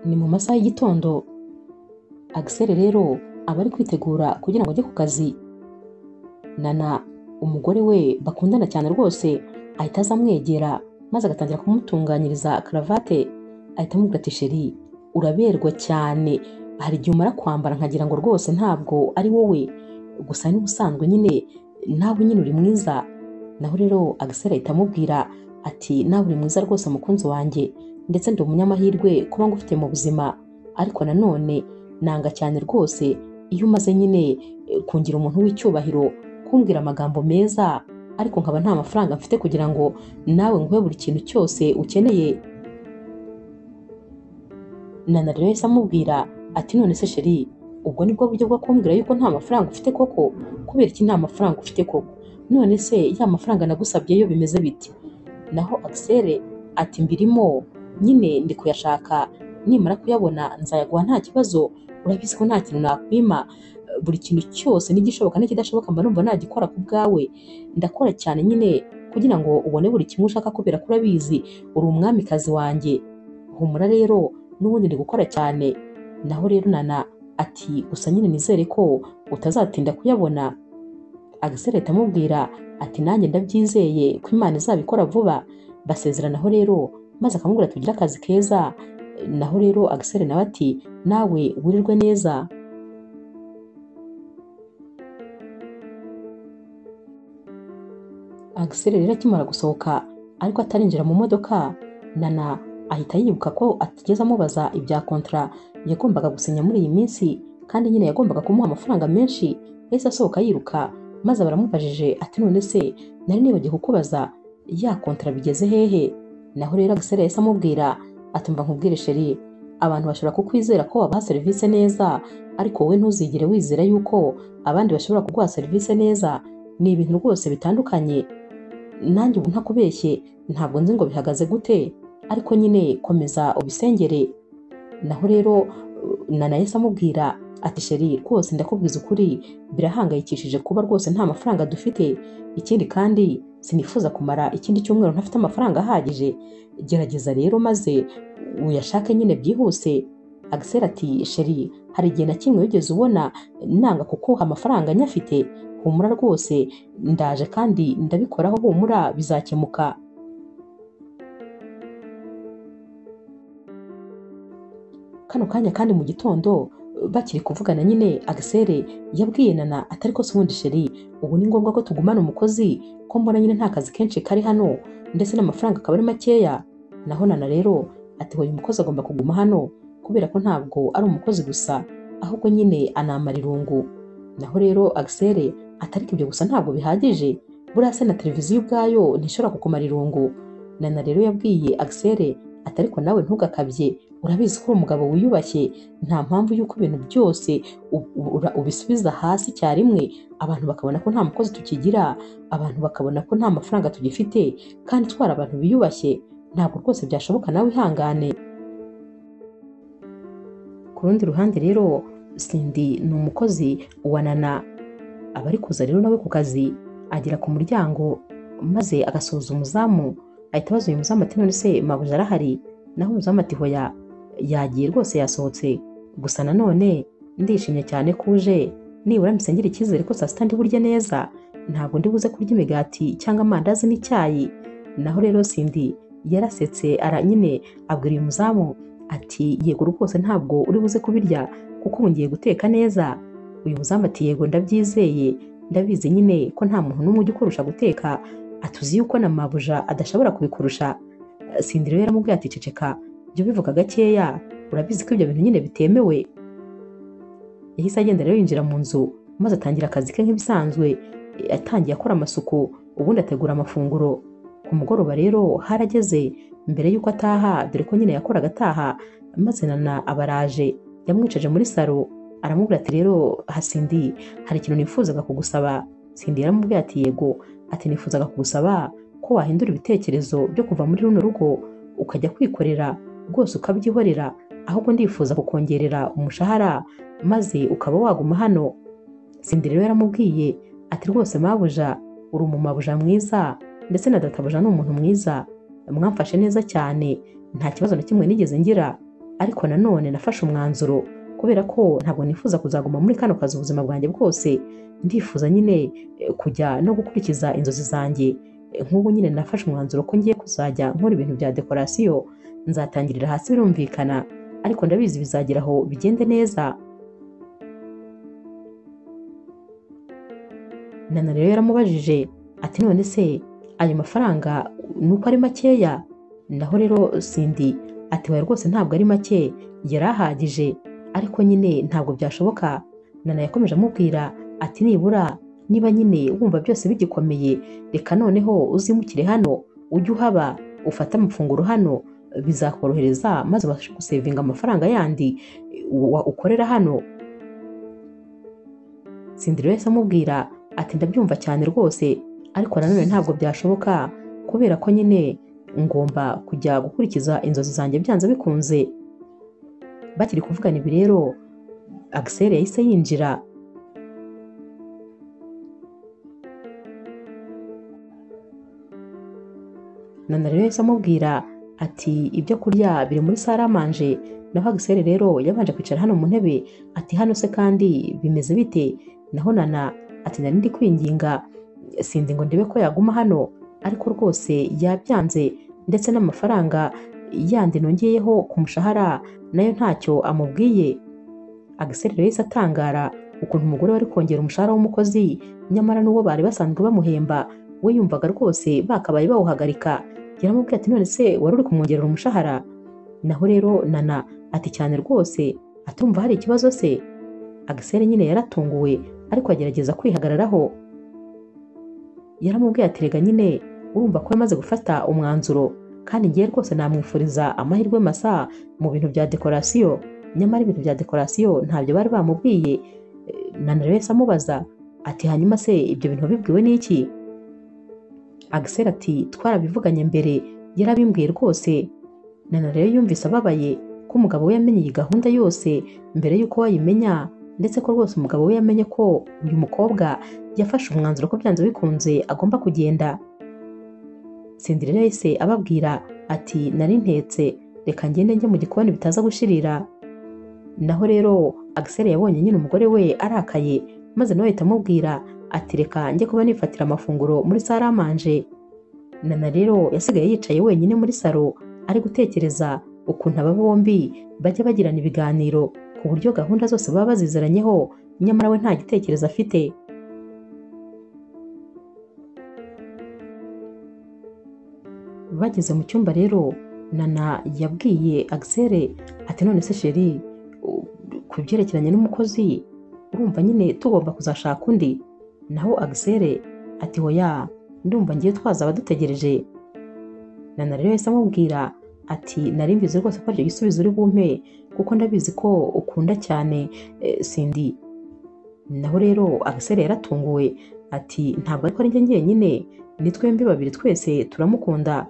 Ni mu masaha y'igitondo, Axel rero aba ari kwitegura kugira ngo ajye ku kazi. Nana umugore we bakundana cyane rwose ahita aza amwegera maze agatangira kumutunganyiriza karavate, ahita amubwira ati sheri uraberwa cyane, hari igihe umara kwambara nkagira ngo rwose ntabwo ari wowe, gusa n'ubusanzwe nyine nawe nyine uri mwiza. Naho rero Axel ahita amubwira ati nawe uri mwiza rwose mukunzi wanjye, ndetse ndi umunyamahirwe kuba ngufite mu buzima, ariko nanone nanga cyane rwose iyo umaze nyine kungira umuntu w'icyubahiro, kumbwira amagambo meza ariko nkaba nta mafaranga mfite kugira ngo nawe nguhe buri kintu cyose ukeneye. Nana rero yahise amubwira ati none se sheri ubwo nibwo buryo bwo kumbwira yuko nta mafaranga ufite koko? Kubera iki nta mafaranga ufite koko? None se ya mafaranga nagusabye yo bimeze bite? Naho Axel ati mbirimo nyine ndi kuyashaka, nimara kuyabona nzayaguha nta kibazo, urabizi ko nta kintu nakwima, buri kintu cyose n'igishoboka n'ikidashoboka mba numva nagikora ku bwawe, ndakora cyane nyine kugira ngo ubone buri kimwe ushaka kubera ko urabizi uri umwamikazi wanjye, humura rero n'ubundi ndi gukora cyane. Naho rero Nana ati gusa nyine nizere ko utazatinda kuyabona. Axel ahita amubwira ati nanjye ndabyizeye ko Imana izabikora vuba. Basezeranaho rero maze akamubwira tugire akazi keza. Naho rero Axel nawe ati nawe wirirwe neza. Axel rero akimara gusohoka ariko atarinjira mu modoka, Nana ahita yibuka ko atigeze amubaza ibya kontra yagombaga gusinya muri iyi minsi, kandi nyine yagombaga kumuha amafaranga menshi. Yahise asohoka yiruka maze baramubajije ati none se nari nibagiwe kukubaza ya kontra bigeze hehe? Naho rero Axel yahise amubwira ati mba nkubwire sheri, abantu bashobora kukwizera ko wabaha serivisi neza, ariko wowe ntuzigere wizera yuko abandi bashobora kuguha serivisi neza, ni ibintu rwose bitandukanye. Nanjye ubu ntakubeshye ntabwo nzi ngo bihagaze gute, ariko nyine komeza ubisengere. Naho rero Nana yahise amubwira ati sheri rwose ndakubwiza ukuri birahangayikishije kuba rwose nta mafaranga dufite, ikindi kandi sinifuza kumara ikindi cyumweru ntafite amafaranga ahagije, gerageza rero maze uyashake nyine byihuse. Axel ati sheri hari igihe na kimwe wigeze ubona nanga kukuha amafaranga nyafite? Humura rwose ndaje kandi ndabikoraho, humura bizakemuka. Kano kanya kandi mu gitondo bakiri kuvugana nyine Axel yabwiye Nana atari ko ubundi sheri ubu ni ngombwa ko tugumana umukozi ko mbona nyine nta kazi kenshi kari hano ndetse n'amafaranga akaba ari makeya. Naho Nana rero ati hoya umukozi agomba kuguma hano kubera ko ntabwo ari umukozi gusa ahubwo nyine anamara irungu. Naho rero Axel atari ibyo gusa ntabwo bihagije, buriya se na televiziyo ubwayo ntishobora kukumara irungu. Nana rero yabwiye Axel ati ariko nawe ntugakabye, urabizi ko uri umugabo wiyubashye, nta mpamvu y'uko ibintu byose ubisubiza hasi icyarimwe, abantu bakabona ko nta mukozi tukigira, abantu bakabona ko nta mafaranga tugifite kandi twari abantu biyubashye, ntabwo rwose byashoboka, nawe ihangane. Ku rundi ruhande rero Cindy ni umukozi wa Nana, aba ari kuza rero nawe ku kazi, agera ku muryango maze agasuhuza umuzamu, ahita abaza uyu muzamu ati none se mabuja arahari? Naho umuzamu ati hoya yagiye rwose yasohotse, gusa nanone ndishimye cyane ko uje, nibura mpise icyizere ko saa sita ndi burye neza, ntabwo ndi buze kurya imigati cyangwa amandazi n'icyayi. Naho rero Cindy yarasetse nyine abwira uyu muzamu ati yego rwose ntabwo uri buze kubirya kuko ubu ngiye guteka neza. Uyu muzamu ati yego ndabyizeye, ndabizi nyine ko nta muntu n'umwe ujya ukurusha guteka, atuzi yuko na mabuja adashobora kubikurusha. Cindy rero yaramubwiye ati ceceka jya ubivuga gakeya, urabizi ko ibyo bintu nyine bitemewe. Yahise agenda rero yinjira mu nzu maze atangira akazi ke nk'ibisanzwe, atangiye akora amasuku ubundi ategura amafunguro. Ku mugoroba rero harageze mbere y'uko ataha, dore ko nyine yakoraga ataha, maze Nana abaraje yamwicaje muri salo aramubwira ati rero Cindy hari ikintu nifuzaga kugusaba. Cindy yaramubwiye ati yego, ati nifuzaga kugusaba ko wahindura ibitekerezo byo kuva muri runo rugo ukajya kwikorera rwose ukabyihorera, ahubwo ndifuza kukongerera umushahara maze ukaba waguma hano. Cindy rero yaramubwiye ati rwose mabuja uri umumabuja mwiza ndetse na databuja ni umuntu mwiza, mwamfashe neza cyane nta kibazo na kimwe nigeze ngira. Ariko nanone nafashe umwanzuro kubera ko ntabwo nifuza kuzaguma muri kano kazi ubuzima bwanjye bwose, ndifuza nyine kujya no gukurikiza inzozi zanjye. Nk'ubu nyine nafashe umwanzuro ko ngiye kuzajya nkora ibintu bya dekorasiyo, nzatangirira hasi birumvikana, ariko ndabizi bizagera aho bigende neza. Nana rero yaramubajije ati none se ayo mafaranga nuko ari makeya? Naho rero Cindy ati oya rwose ntabwo ari make, yari ahagije, ariko nyine ntabwo byashoboka. Nana yakomeje amubwira ati nibura niba nyine wumva byose bigikomeye, reka noneho uzimukire hano, ujye uhaba ufate amafunguro hano, bizakorohereza maze ubashe gusevinga amafaranga yandi ukorera hano. Cindy rero yahise amubwira ati ndabyumva cyane rwose, ariko nanone ntabwo byashoboka kubera ko nyine ngomba kujya gukurikiza inzozi zanjye byanze bikunze. Bakiri kuvugana ibi rero, Axel yahise yinjira. Nana rero yahise amubwira ati ibyo kurya biri muri saramanje. Naho Axel rero yabanje kwicara hano mu ntebe ati hano se kandi bimeze bite? Naho Nana ati nari ndi kwinginga Cindy ngo ndebe ko yaguma hano, ariko rwose yabyanze, ndetse n'amafaranga yandi nongeyeho ku mushahara nayo ntacyo amubwiye. Axel rero yahise atangara ukuntu umugore wari kongera umushahara w'umukozi, nyamara n'uwo bari basanzwe bamuhemba we yumvaga rwose bakabaye bawuhagarika. Yaramubwiye ati none se wari uri kumwongerera umushahara? Naho rero Nana ati cyane rwose, atumva hari ikibazo se? Axel nyine yaratunguwe ariko agerageza kwihagararaho. Yaramubwiye ati rega nyine urumva ko yamaze gufata umwanzuro, kandi ngiye rwose namwifuriza amahirwe masa mu bintu bya dekorasiyo. Nyamara ibintu bya dekorasiyo ntabyo bari bamubwiye. Nana rero yahise amubaza ati hanyuma se ibyo bintu wabibwiwe n'iki? Axel ati twarabivuganye mbere, yarabimbwiye rwose. Nana rero yumvise ababaye ko umugabo we yamenye iyi gahunda yose mbere y'uko wayimenya, ndetse ko rwose umugabo we yamenye ko uyu mukobwa yafashe umwanzuro ko byanze bikunze agomba kugenda. Cindy rero yahise ababwira ati nari ntetse, reka ngende njye mu gikoni bitaza gushirira. Naho rero Axel yabonye nyine umugore we arakaye, maze nawe ahita amubwira ati reka njye kuba nifatira amafunguro muri saramanje. Nana rero yasigaye yicaye wenyine muri saro ari gutekereza ukuntu aba bombi bajya bagirana ibiganiro ku buryo gahunda zose baba bazizeranyeho, nyamara we nta gitekerezo afite. Bageze mu cyumba rero, Nana yabwiye Axel ati none se sheri, ku byerekeranye n'umukozi urumva nyine tugomba kuzashaka undi? Naho Axel ati hoya, ndumva ngiye twazaba dutegereje. Nana rero yahise amubwira ati nari mbizi rwose ko aricyo gisubizo uri bumpe, kuko ndabizi ko ukunda cyane Cindy. Naho rero Axel yaratunguwe ati ntabwo ariko ari njye njyenyine, ni twembi babiri twese turamukunda.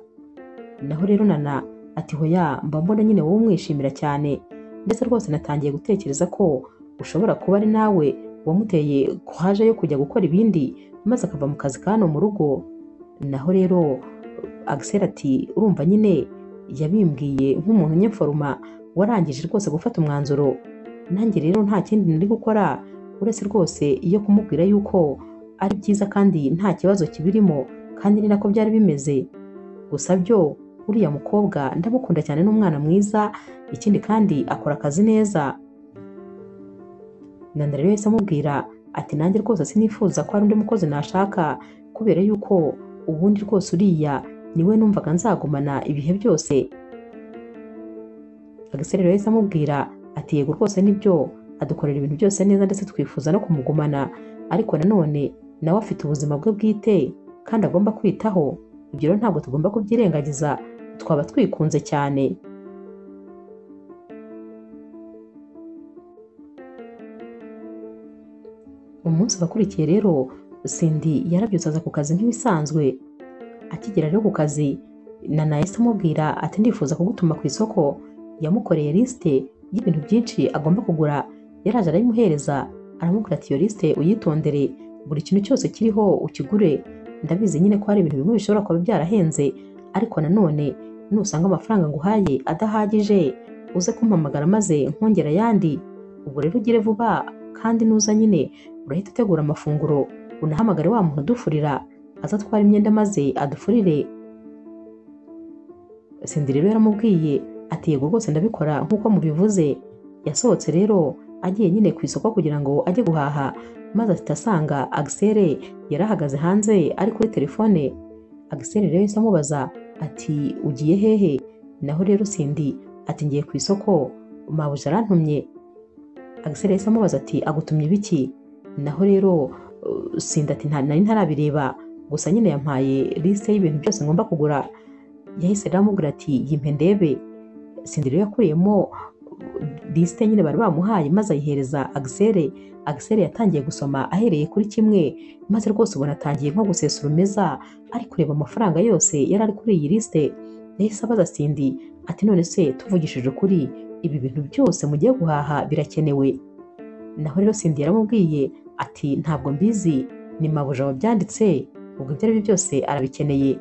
Naho rero Nana ati hoya, mba mbona nyine wowe umwishimira cyane, ndetse rwose natangiye gutekereza ko ushobora kuba ari nawe wamuteye courage yo kujya gukora ibindi maze akava mu kazi ka hano mu rugo. Naho rero Axel ati urumva nyine yabimbwiye nk'umuntu nyemforoma warangije rwose gufata umwanzuro, nanjye rero nta kindi nari gukora uretse rwose iyo kumubwira yuko ari byiza kandi nta kibazo kibirimo, kandi ni nako byari bimeze. Gusa byo uriya mukobwa ndamukunda cyane, n'umwana mwiza, ikindi kandi akora akazi neza. Nana rero yahise amubwira ati nanjye rwose sinifuza ko hari undi mukozi nashaka, kubera yuko ubundi rwose uriya niwe numvaga nzagumana ibihe byose. Axel rero yahise amubwira ati yego rwose nibyo, adukorera ibintu byose neza ndetse twifuza no kumugumana, ariko nanone nawe afite ubuzima bwe bwite kandi agomba kwitaho, ibyo rero ntabwo tugomba kubyirengagiza, twaba twikunze cyane. Umunsi wakurikiye rero Cindy yarabyutse aza ku kazi nk'ibisanzwe. Akigera rero ku kazi, Nana yahise amubwira ati ndifuza kugutuma ku isoko. Yamukoreye lisite y'ibintu byinshi agomba kugura, yaraje arayimuhereza, aramubwira ati iyo lisite uyitondere, buri kintu cyose kiriho ukigure. Ndabizi nyine ko hari ibintu bimwe bishobora kuba byarahenze, ariko nanone nusanga amafaranga nguhaye adahagije uze kumpamagara maze nkongera ayandi. Ubwo rero ugire vuba kandi nuza nyine urahita utegura amafunguro, unahamagare wa muntu udufurira azatwara imyenda maze adufurire. Cindy rero yaramubwiye ati yego rwose ndabikora nk'uko mubivuze. Yasohotse rero agiye nyine ku isoko kugira ngo ajye guhaha, maze ahita asanga Axel yarahagaze hanze ari kuri telefone. Axel rero yahise amubaza ati ugiye hehe? Naho rero Cindy ati ngiye ku isoko, mabuja arantumye. Axel yahise amubaza ati agutumye ibiki? Naho rero Cindy ati nari ntarabireba, gusa nyine yampaye liste y'ibintu byose ngomba kugura. Yahise rero amubwira ati yimpe ndebe. Cindy rero yakuriyemo liste nyine bari bamuhaye maze ayihereza Axel. Axel yatangiye gusoma ahereye kuri kimwe, maze rwose ubona atangiye nko gusesa urumeza ari kureba amafaranga yose yari ari kuri iyi liste. Yahise abaza Cindy ati none se tuvugishije ukuri ibi bintu byose mugiye guhaha birakenewe? Naho rero Cindy yaramubwiye ati ntabwo mbizi, ni mabuja wabyanditse, ubwo ibyo ari byo byose arabikeneye.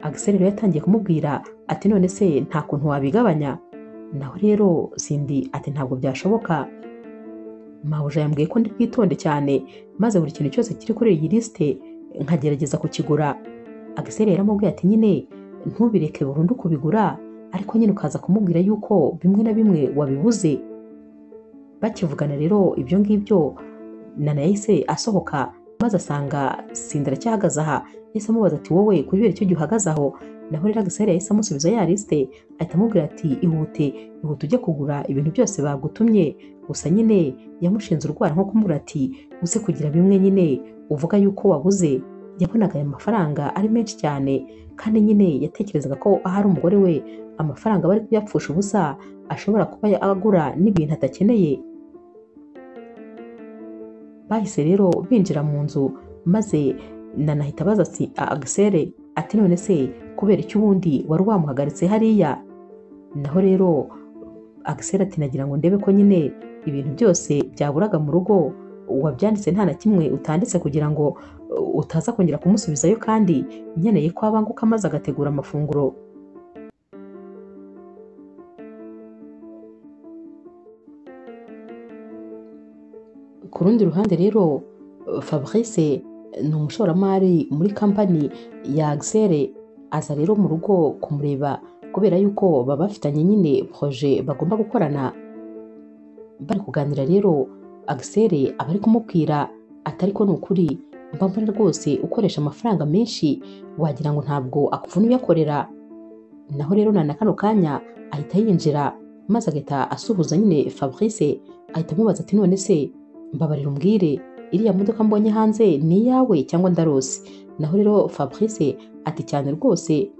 Axel rero yatangiye kumubwira ati none se nta kuntu wabigabanya? Naho rero Cindy ati ntabwo byashoboka, mabuja yambwiye ko ndi bwitonde cyane maze buri kintu cyose kiri kuri iyi liste nkagerageza kukigura. Axel yaramubwiye ati nyine ntubireke burundu kubigura, ariko nyine ukaza kumubwira yuko bimwe na bimwe wabibuze. Bakivugana rero ibyo ngibyo, Nana yahise asohoka maze asanga Cindy aracyahagaze aha. Yahise amubaza ati wowe kubera icyo gihe uhagaze aho? Naho rero Axel yahise amusubiza ya liste, ahita amubwira ati ihute ihute ujye kugura ibintu byose bagutumye. Gusa nyine yamushinze urwara nko kumubwira ati uze kugira bimwe nyine uvuga yuko wabuze. Yabonaga aya mafaranga ari menshi cyane, kandi nyine yatekerezaga ko ahari umugore we amafaranga bari kuyapfusha ubusa, ashobora kuba agura n'ibintu atakeneye. Bahise rero binjira mu nzu maze Nana ahita abaza Axel ati none se kubera icyo ubundi wari wamuhagaritse hariya? Naho rero Axel ati nagira ngo ndebe ko nyine ibintu byose byaburaga mu rugo wabyanditse nta na kimwe utanditse kugira ngo utaza kongera kumusubizayo, kandi nkeneye ko abanguka maze agategura amafunguro. Ku rundi ruhande rero Fabrice ni umushoramari muri kampani ya Axel, aza rero mu rugo kumureba kubera yuko baba bafitanye nyine projet bagomba gukorana. Bari kuganira rero Axel aba ari kumubwira ati ariko ni ukuri mba mbona rwose ukoresha amafaranga menshi wagira ngo ntabwo akuvuna uyakorera. Naho rero na kano kanya ahita yinjira maze agahita asuhuza nyine Fabrice, ahita amubaza ati none se mbabarira umbwire iriya modoka mbonye hanze ni iyawe cyangwa ndarose? Naho rero Fabrice ati cyane rwose.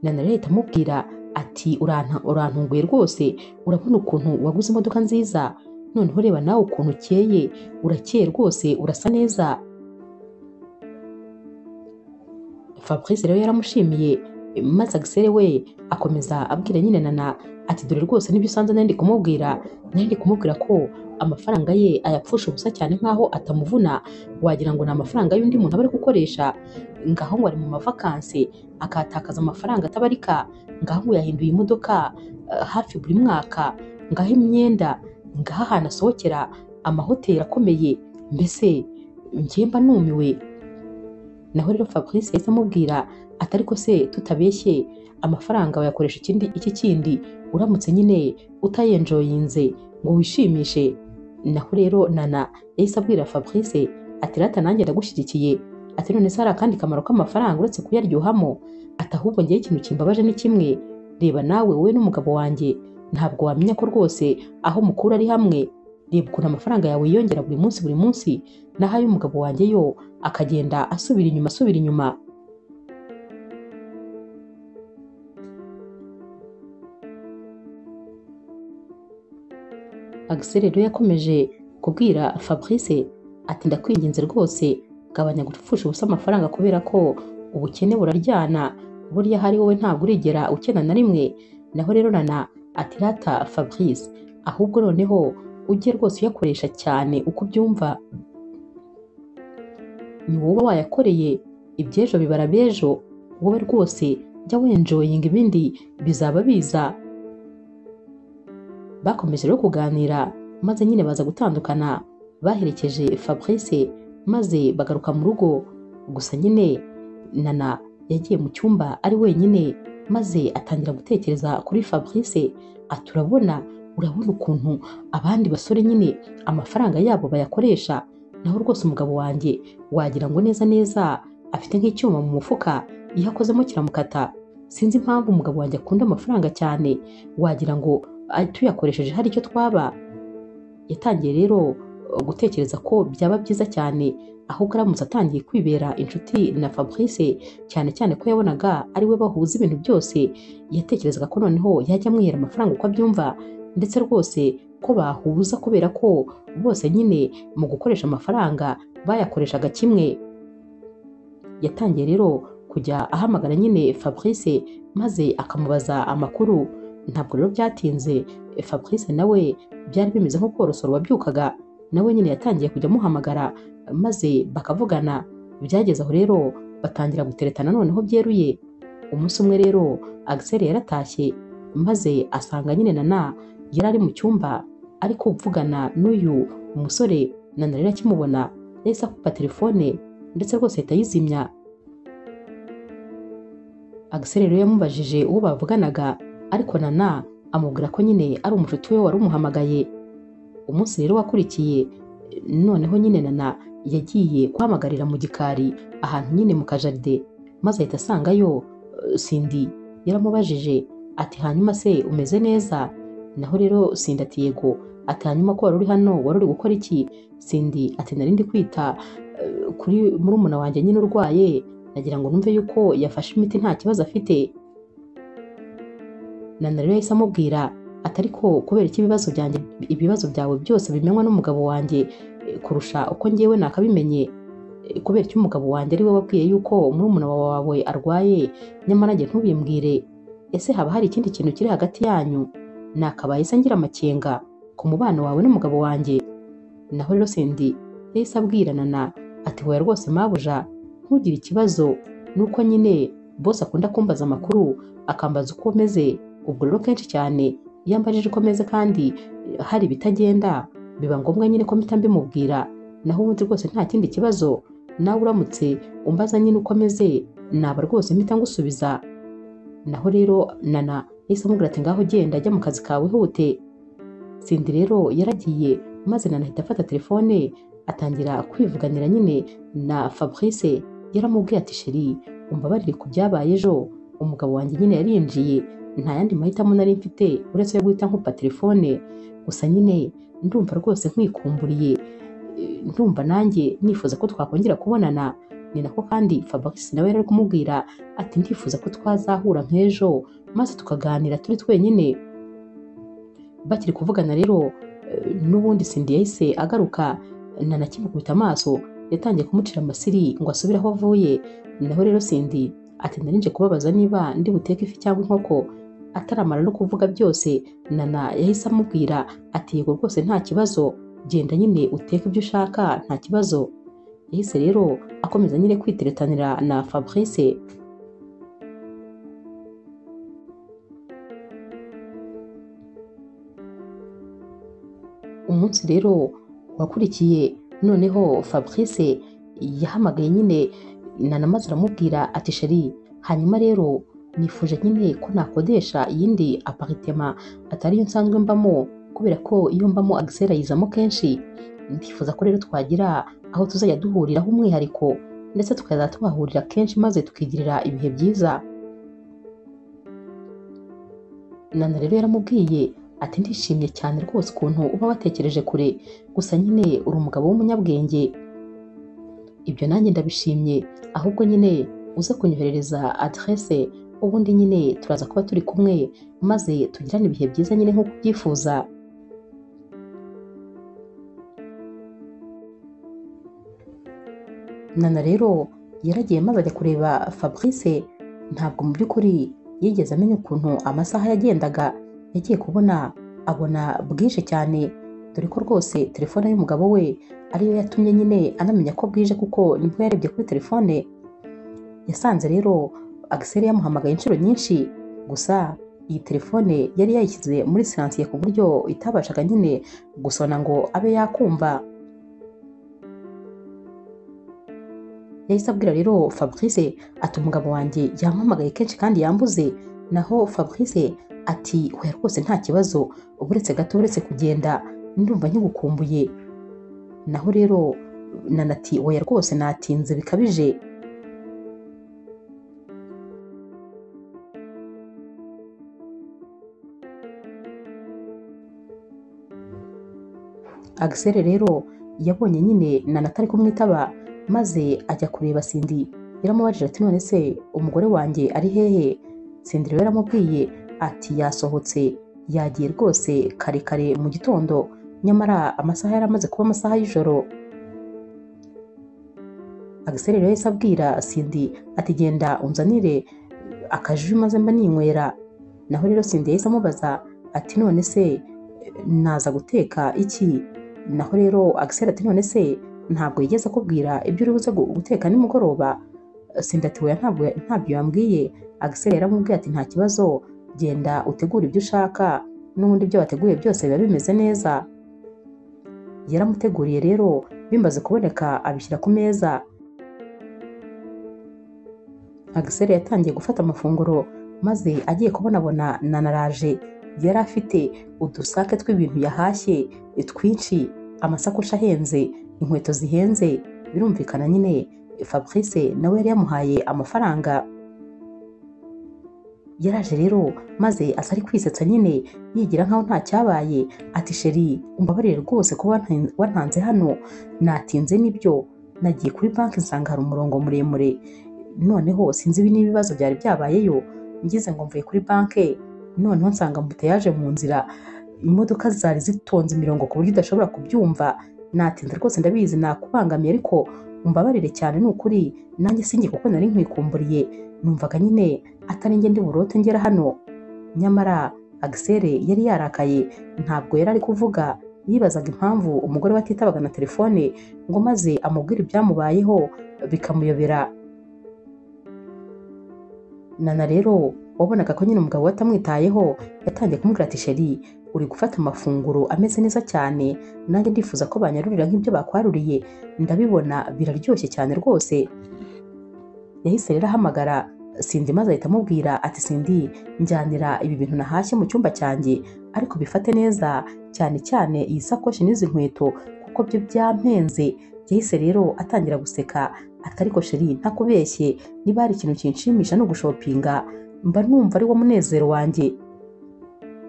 Nana rero ahita amubwira ati urantunguye rwose, urabona ukuntu waguze imodoka nziza, noneho reba nawe ukuntu ukeye, urakeye rwose, urasa neza. Fabrice rero yaramushimiye, maze Axel we akomeza abwira nyine Nana ati dore rwose nibyo usanze nari ndi kumubwira ko amafaranga ye ayapfusha ubusa cyane nkaho atamuvuna, wagira ngo ni amafaranga y'undi muntu aba ari gukoresha, ngaho ngo ari mu mavakansi akatakaza amafaranga atabarika, ngaho ngo yahinduye imodoka hafi buri mwaka, ngaho imyenda, ngaho ahantu asohokera, amahoteli akomeye, mbese njye mba numiwe. Naho rero Fabrice yahise amubwira ati ariko se tutabeshye amafaranga wayakoresha ikindi iki kindi uramutse nyine utayenjoyinze ngo wishimishe. Naho rero Nana yahise abwira Fabrice ati rata nanjye ndagushyigikiye, ati none se hari akandi kamaro k'amafaranga uretse kuyaryohamo? Ati ahubwo ngewe ikintu kimbabaje ni kimwe, reba nawe wowe n'umugabo wanjye ntabwo wamenya ko rwose aho mukura ari hamwe, reba ukuntu amafaranga yawe yiyongera buri munsi buri munsi, naho ay'umugabo wanjye yo akagenda asubira inyuma asubira inyuma. Axel rero yakomeje kubwira Fabrice ati ndakwinginze rwose gabanya gupfusha ubusa amafaranga kubera ko ubukene buraryana, burya hari wowe ntabwo urigera ukena na rimwe. Naho rero Nana ati rata Fabrice ahubwo noneho ujye rwose uyakoresha cyane uko ubyumva, ni wowe wayakoreye, iby'ejo bibara b'ejo, wowe rwose Jya wenjoyinga, ibindi bizaba biza. Bakomeje rero kuganira, maze nyine baza gutandukana. Baherekeje Fabrice maze bagaruka mu rugo. Gusa nyine Nana yagiye mu cyumba ari wenyine, maze atangira gutekereza kuri Fabrice. Ati urabona ukuntu abandi basore nyine amafaranga yabo bayakoresha, naho rwose umugabo wanjye wagira ngo neza neza afite nk'icyuma mu mufuka, iyo akozemo kiramukata. Sinzi impamvu umugabo wanjye akunda amafaranga cyane, wagira ngo tuyakoresheje hari icyo twaba. Yatangiye rero gutekereza ko byaba byiza cyane ahubwo aramutse atangiye kwibera inshuti na Fabrice, cyane cyane ko yabonaga ari we bahuza ibintu byose. Yatekerezaga ko noneho yajya amwihera amafaranga uko abyumva, ndetse rwose ko bahuza kubera ko bose nyine mu gukoresha amafaranga bayakoreshaga kimwe. Yatangiye rero kujya ahamagara nyine Fabrice maze akamubaza amakuru. Ntabwo rero byatinze, Fabrice nawe byari bimeze nko korosora wabyukaga, nawe nyine yatangiye kujya amuhamagara maze bakavugana. Byageze aho rero batangira guteretana noneho byeruye. Umunsi umwe rero Axel yaratashye maze asanga nyine Nana yari ari mu cyumba ari kuvugana n'uyu musore. Nana rero akimubona yahise akupa telefone ndetse rwose ahita ayizimya. Axel rero yamubajije uwo bavuganaga, ariko Nana amubwira ko nyine ari umushuti we wari umuhamagaye. Umunsi rero wakurikiye noneho nyine Nana yagiye guhamagarira mu gikari ahantu nyine mu kajaride, maze ahita asangayo Cindy. Yaramubajije ati hanyuma se umeze neza? Naho rero Cindy ati yego. Ati hanyuma ko wari uri hano wari uri gukora iki? Cindy ati nari ndi kwita kuri murumuna wanjye nyine urwaye, nagira ngo numve yuko yafashe imiti nta kibazo afite. Nana rero yahise amubwira ati ariko kubera iki ibibazo byawe byose bimenywa n'umugabo wanjye kurusha uko ngewe nakabimenye? Kubera iki umugabo wanjye ari we wabwiye yuko murumuna wawe arwaye, nyamara njye ntubimbwire? Ese haba hari ikindi kintu kiri hagati yanyu? Nakabaye se ngira amakenga ku mubano wawe n'umugabo wanjye? Naho rero Cindy yahise abwira Nana ati hoya rwose mabuja, ntugire ikibazo, nuko nyine bose akunda kumbaza amakuru akambaza uko meze. Ubwo rero kenshi cyane iyo ambajije uko meze kandi hari ibitagenda, biba ngombwa nyine ko mpita mbimubwira. Naho ubundi rwose nta kindi kibazo, nawe uramutse umbaza nyine uko meze naba rwose mpita ngusubiza. Naho rero Nana yahise amubwira ati ngaho genda jya mu kazi kawe hute. Cindy rero yaragiye, maze Nana ahita afata telefone atangira kwivuganira nyine na Fabrice. Yaramubwiye ati sheri, umbabarire ku byabaye ejo, umugabo wanjye nyine yarinjiye, nta yandi mahitamo nari mfite uretse yo guhita nkupa telefone. Gusa nyine ndumva rwose nkwikumburiye, ndumva nanjye nifuza ko twakongera kubonana. Ni nako kandi Fabrice nawe yari kumubwira ati ndifuza ko twazahura nk'ejo maze tukaganira turi twenyine. Bakiri kuvugana rero n'ubundi Cindy yahise agaruka. Nana akimukubita amaso yatangiye kumucira amasiri ngo asubire aho avuye. Naho rero Cindy ati narinje kubabaza niba ndi buteke ifi cyangwa inkoko. Ataramara no kuvuga byose, Nana yahise amubwira ati yego rwose nta kibazo, genda nyine uteke ibyo ushaka nta kibazo. Yahise rero akomeza nyine kwiteretanira na Fabrice. Umunsi rero wakurikiye noneho Fabrice yahamagaye nyine Nana maze aramubwira ati sheri, hanyuma rero nifuje nyine ko nakodesha iyindi aparitema atari yo nsanzwe mbamo, kubera ko iyo mbamo Axel ayizamo kenshi. Ndifuza ko rero twagira aho tuzajya duhuriraho umwihariko, ndetse tukazajya tuhahurira kenshi maze tukigirira ibihe byiza. Nana rero yaramubwiye ati ndishimye cyane rwose ukuntu uba watekereje kure, gusa nyine uri umugabo w'umunyabwenge, ibyo nanjye ndabishimye, ahubwo nyine uze kunyoherereza adresse, ubundi nyine turaza kuba turi kumwe maze tugirane ibihe byiza nyine nk'uko ubyifuza. Nana rero yaragiye maze ajya kureba Fabrice. Ntabwo mu by'ukuri yigeze amenya ukuntu amasaha yagendaga. Yagiye kubona abona bwije cyane, dore ko rwose telefone y'umugabo we ariyo yatumye nyine anamenya ko bwije, kuko nibwo yarebye kuri telefone. Yasanze rero Axel yamuhamagaye inshuro nyinshi, gusa iyi telefone yari yayishyize muri silencieux ku buryo itabashaga nyine gusona ngo abe yakumva. Yahise abwira rero Fabrice ati umugabo wanjye yampamagaye kenshi kandi yambuze. Naho Fabrice ati oya rwose nta kibazo, uretse gato uretse kugenda ndumva nkigukumbuye. Naho rero Nana ati oya rwose natinze bikabije. Axel rero yabonye nyine Nana atari kumwitaba, maze ajya kureba Cindy. Yaramubajije ati none se umugore wanjye ari hehe? Cindy rero yaramubwiye ati yasohotse, yagiye rwose kare kare mu gitondo, nyamara amasaha yari amaze kuba amasaha y'ijoro. Axel rero yahise abwira Cindy ati genda unzanire akaji maze mba ninywera. Naho rero Cindy yahise amubaza ati none se naza guteka iki? Naho rero Axel ati none se ntabwo yigeze akubwira ibyo uri buze guteka nimugoroba? Cindy ati oya ntabyo yambwiye. Axel yaramubwiye ati nta kibazo, genda utegure ibyo ushaka, n'ubundi ibyo wateguye byose biba bimeze neza. Yaramuteguriye rero bimaze kuboneka abishyira ku meza. Axel yatangiye gufata amafunguro, maze agiye kubonabona Nana araje. Yari afite udusake tw'ibintu yahashye twinshi, amasakoshi ahenze, inkweto zihenze. Birumvikana nyine Fabrice nawe yari yamuhaye amafaranga. Yaraje rero maze asa ari kwisetsa nyine yigira nkaho nta cyabaye, ati sheri umbabarire rwose kuba wantanze hano, natinze nibyo, nagiye kuri banki nsanga hari umurongo muremure, noneho sinzi ibi n'ibibazo byari byabayeyo, ngize ngo mvuye kuri banki noneho nsanga mbuteyaje mu nzira, imodoka zari zitonze imirongo ku buryo udashobora kubyumva, natinze rwose ndabizi nakubangamiye, ariko umbabarire cyane ni ukuri, nanjye sinjye kuko nari nkwikumburiye, numvaga nyine atari njye ndi burote ngera hano. Nyamara Axel yari yarakaye, ntabwo yari ari kuvuga, yibazaga impamvu umugore we atitabaga na telefone ngo maze amubwire ibyamubayeho bikamuyobera. Nana rero wabonaga ko nyine umugabo we atamwitayeho, yatangiye kumubwira ati sheri uri gufata amafunguro ameze neza cyane, nanjye ndifuza ko banyarurira nk'ibyo bakwaruriye, ndabibona biraryoshye cyane rwose. Yahise rero ahamagara Cindy maze ahita amubwira ati Cindy njyanira ibi bintu nahashye mu cyumba cyanjye, ariko bifate neza cyane cyane iyi sakoshi n'izi nkweto kuko byo byampenze. Yahise rero atangira guseka ati ariko sheri ntakubeshye, niba hari ikintu kinshimisha no gushopinga mba numva ari wo munezero wanjye.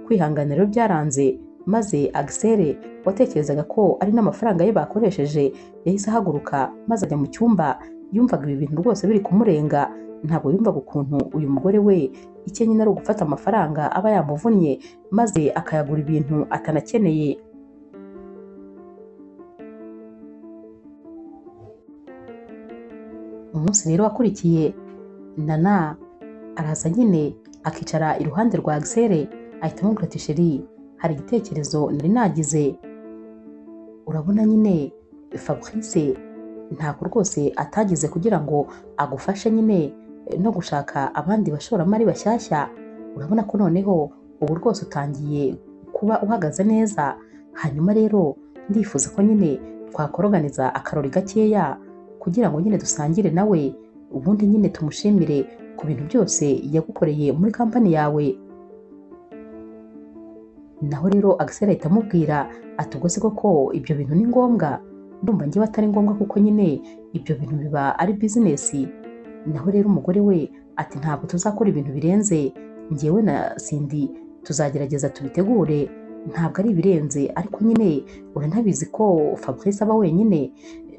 Kwihangana rero byaranze, maze Axel watekerezaga ko ari n'amafaranga ye bakoresheje yahise ahaguruka maze ajya mu cyumba. Yumvaga ibi bintu rwose biri kumurenga, ntabwo yumvaga ukuntu uyu mugore we icyo nyine ari ugufata amafaranga aba yamuvunnye maze akayagura ibintu atanakeneye. Umunsi rero wakurikiye Nana araza nyine akicara iruhande rwa Axel, ahita amubwira ati sheri hari igitekerezo nari nagize, urabona nyine Fabrice ntabwo rwose atagize kugira ngo agufashe nyine no gushaka abandi bashoramari bashyashya, urabona ko noneho ubu rwose utangiye kuba uhagaze neza, hanyuma rero ndifuza ko nyine twakoroganiza akarori gakeya kugira ngo nyine dusangire nawe, ubundi nyine tumushimire ku bintu byose yagukoreye muri kampani yawe. Naho rero Axel ahita amubwira ati ubwo se koko ibyo bintu ni ngombwa? Ndumva njyewe atari ngombwa kuko nyine ibyo bintu biba ari bizinesi. Naho rero umugore we ati ntabwo tuzakora ibintu birenze, njyewe na Cindy tuzagerageza tubitegure, ntabwo ari ibirenze, ariko nyine uranabizi ko Fabrice aba wenyine,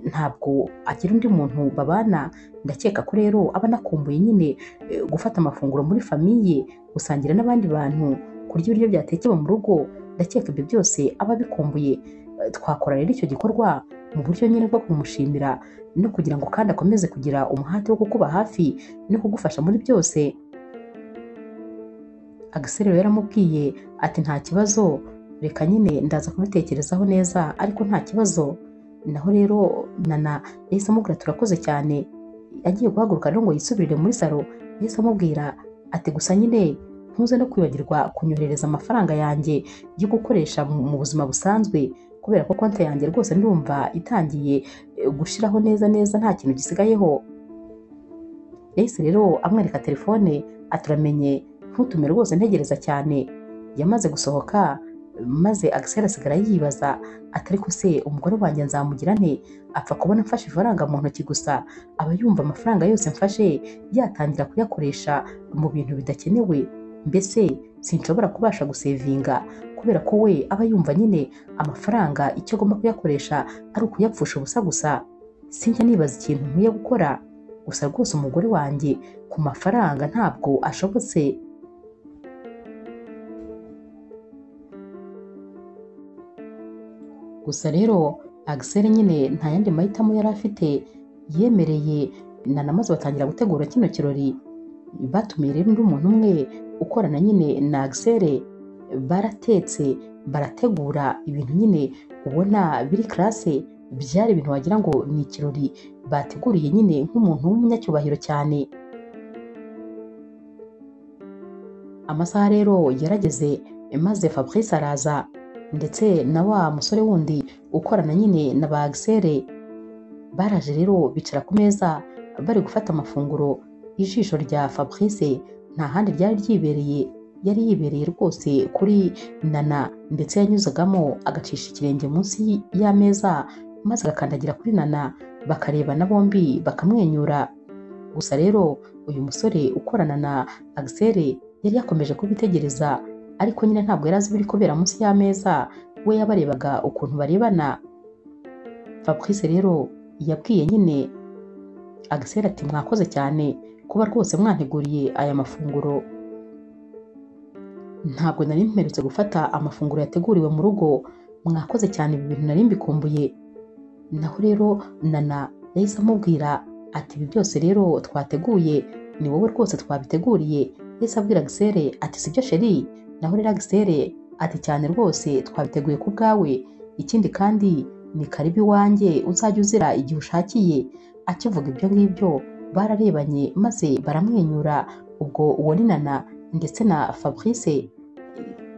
ntabwo agira undi muntu babana, ndakeka ko rero aba anakumbuye nyine gufata amafunguro muri famiye, gusangira n'abandi bantu, kurya ibiryo byatekewe mu rugo, ndakeka ibyo byose aba abikumbuye. Twakora rero icyo gikorwa mu buryo nyine bwo kumushimira no kugira ngo kandi akomeze kugira umuhate wo kukuba hafi no kugufasha muri byose. Axel rero yaramubwiye ati nta kibazo, reka nyine ndaza kubitekerezaho neza ariko nta kibazo. Naho rero Nana yahise amubwira turakoze cyane. Agiye guhaguruka rero ngo yisubirire muri salo, yahise amubwira ati gusa nyine ntuze no kwibagirwa kunyoherereza amafaranga yanjye yo gukoresha mu buzima busanzwe, kubera ko konti yanjye rwose ndumva itangiye gushiraho neza neza, nta kintu gisigayeho. Yahise rero amwereka telefone aturamenye ntutume rwose ntegereza cyane. Yamaze gusohoka maze Axel asigara yibaza ati ariko se umugore wanjye nzamugira nte? Apfa kubona mfashe ifaranga mu ntoki gusa, aba yumva amafaranga yose mfashe yatangira kuyakoresha mu bintu bidakenewe, mbese sinshobora kubasha gusevinga kubera ko we aba yumva nyine amafaranga icyo agomba kuyakoresha ari ukuyapfusha ubusa gusa. Sinjya nibaza ikintu nkwiye gukora, gusa rwose umugore wanjye ku mafaranga ntabwo ashobotse. Gusa rero Axel nyine nta yandi mahitamo yari afite, yemereye Nana maze batangira gutegura kino kirori. Batumiye rero undi muntu umwe ukorana nyine na Axel, baratetse barategura ibintu nyine ubona biri classe, byari ibintu wagira ngo ni ikirori bateguriye nyine nk'umuntu w'umunyacyubahiro cyane. Amasaha rero yarageze maze Fabrice araza ndetse na wa musore wundi ukorana nyine na ba Axel. Baraje rero bicara ku meza bari gufata amafunguro. Ijisho rya Fabrice nta handi ryari ryibereye, yari yibereye rwose kuri Nana, ndetse yanyuzagamo agacisha ikirenge munsi y'ameza maze agakandagira kuri Nana, bakarebana bombi bakamwenyura. Gusa rero uyu musore ukorana na Axel yari yakomeje kubitegereza, ariko nyine ntabwo yari azi ibiri kubera munsi y'ameza, we yabarebaga ukuntu barebana. Fabrice rero yabwiye nyine Axel ati mwakoze cyane kuba rwose mwanteguriye aya mafunguro, ntabwo nari mperutse gufata amafunguro yateguriwe mu rugo, mwakoze cyane ibi bintu nari mbikumbuye. Naho rero Nana yahise amubwira ati ibi byose rero twateguye ni wowe rwose twabiteguriye. Yahise abwira Axel ati sibyo sheri? Naho rero Axel ati cyane rwose twabiteguye ku bwawe, ikindi kandi ni karibu iwanjye uzajya uzira igihe ushakiye. Akivuga ibyo ngibyo bararebanye maze baramwenyura. Ubwo uwo ni Nana ndetse na Fabrice.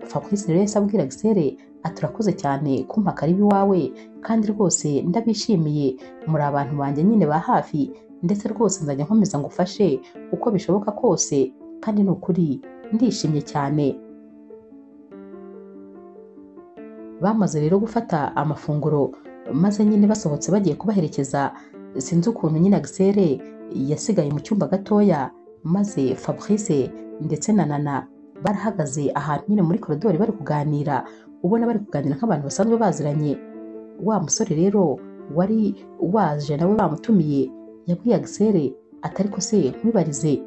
Fabrice rero yahise abwira Axel ati urakoze cyane kumpa karibu iwawe, kandi rwose ndabishimiye, muri abantu banjye nyine ba hafi, ndetse rwose nzajya nkomeza ngufashe uko bishoboka kose, kandi ni ukuri ndishimye cyane. Bamaze rero gufata amafunguro maze nyine basohotse bagiye kubaherekeza, sinzi ukuntu nyine Axel yasigaye mu cyumba gatoya, maze Fabrice ndetse na Nana barahagaze ahantu nyine muri koridori bari kuganira, ubona bari kuganira nk'abantu basanzwe baziranye. Wa musore rero wari waje nawe bamutumiye yabwiye Axel ati ariko se nkwibarize,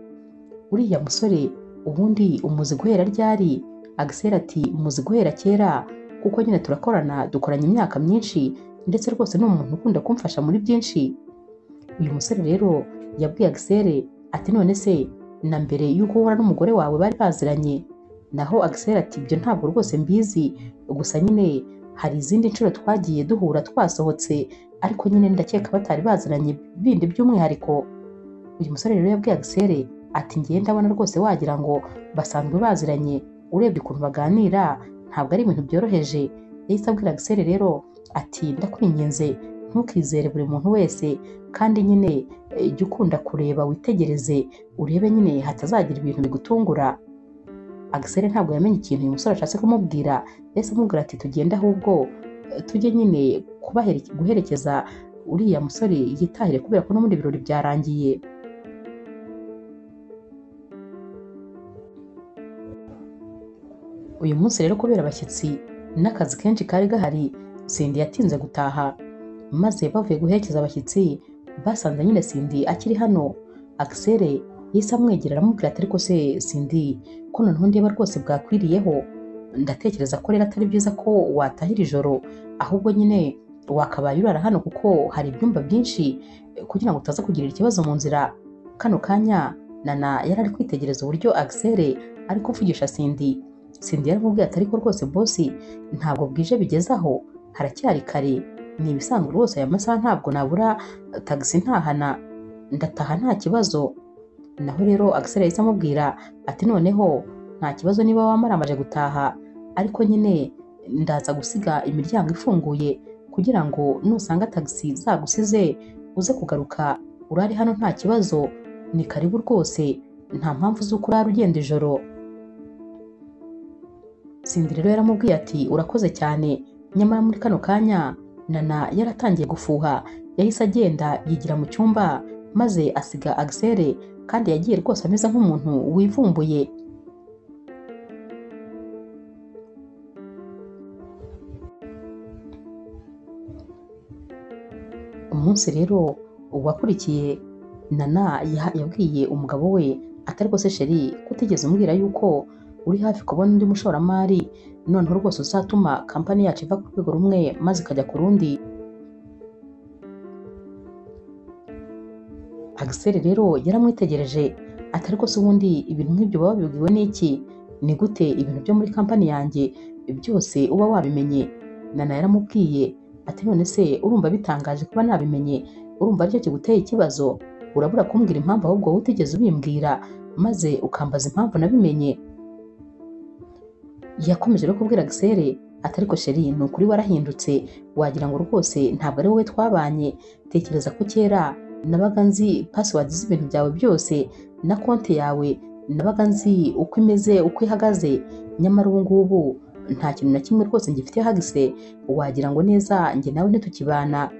uriya musore ubundi umuzi guhera ryari? Axel ati muzi guhera kera, kuko nyine turakorana, dukoranye imyaka myinshi, ndetse rwose ni umuntu ukunda kumfasha muri byinshi. Uyu musore rero yabwiye Axel ati none se na mbere y'uko uhura n'umugore wawe bari baziranye? Naho Axel ati ibyo ntabwo rwose mbizi, gusa nyine hari izindi nshuro twagiye duhura twasohotse, ariko nyine ndakeka batari baziranye bindi by'umwihariko. Uyu musore rero yabwiye Axel ati ngiye ndabona rwose wagira ngo basanzwe baziranye, urebye ukuntu baganira ntabwo ari ibintu byoroheje. Yahise abwira Axel rero ati ndakwinginze ntukizere buri muntu wese, kandi nyine jya ukunda kureba witegereze urebe nyine hatazagira ibintu bigutungura. Axel ntabwo yamenye ikintu uyu musore ashatse kumubwira, yahise amubwira ati tugende ahubwo tujye nyine guherekeza uriya musore yitahire, kubera ko n'ubundi birori byarangiye. Uyu munsi rero kubera abashyitsi n'akazi kenshi kari gahari, Cindy yatinze gutaha, maze bavuye guherekeza abashyitsi basanze nyine Cindy akiri hano. Axel yahise amwegera aramubwira ati ariko se Cindy ko noneho ndeba rwose bwakwiriyeho, ndatekereza ko rero atari byiza ko watahira ijoro, ahubwo nyine wakabaye urara hano kuko hari ibyumba byinshi kugira ngo utaza kugirira ikibazo mu nzira. Kano kanya Nana yari ari kwitegereza uburyo Axel ari kuvugisha Cindy. Cindy yaramubwiye ati ariko rwose bosi ntabwo bwije bigeze aho, haracyari kare, ni ibisanzwe rwose aya masaha ntabwo nabura tagisi ntahana. ndataha nta kibazo. Naho rero Axel yahise amubwira ati noneho nta kibazo niba wamaramaje gutaha, ariko nyine ndaza gusiga imiryango ifunguye kugira ngo nusanga tagisi zagusize uze kugaruka urari hano nta kibazo, ni karibu rwose, nta mpamvu z'uko urara ugenda ijoro. Cindy rero yaramubwiye ati urakoze cyane. Nyamara muri kano kanya Nana yaratangiye gufuha, yahise agenda yigira mu cyumba maze asiga Axel, kandi yagiye rwose ameze nk'umuntu wivumbuye. Umunsi rero wakurikiye Nana yabwiye umugabo we ati ariko se chérie, kutigeze umbwira yuko uri hafi kubona undi mushoramari, noneho rwose uzatuma kampani yacu iva ku rwego rumwe maze ikajya ku rundi. Axel rero yaramwitegereje ati ariko se ubundi ibintu nk'ibyo baba babibwiwe n'iki? Ni gute ibintu byo muri kampani yanjye byose uba wabimenye? Nana yaramubwiye ati none se urumva bitangaje kuba nabimenye? Urumva aricyo kiguteye ikibazo? Urabura kumbwira impamvu ahubwo wowe utigeze ubimbwira maze ukambaza impamvu nabimenye. Yakomeje rero kubwira Axel ati ariko chérie, ni ukuri warahindutse, wagira ngo rwose ntabwo ari wowe twabanye. Tekereza ko kera nabaga nzi password z'ibintu byawe byose na konti yawe nabaga nzi uko imeze uko ihagaze, nyamara ubu ngubu nta kintu na kimwe rwose ngifite hagise, wagira ngo neza njye nawe ntitukibana.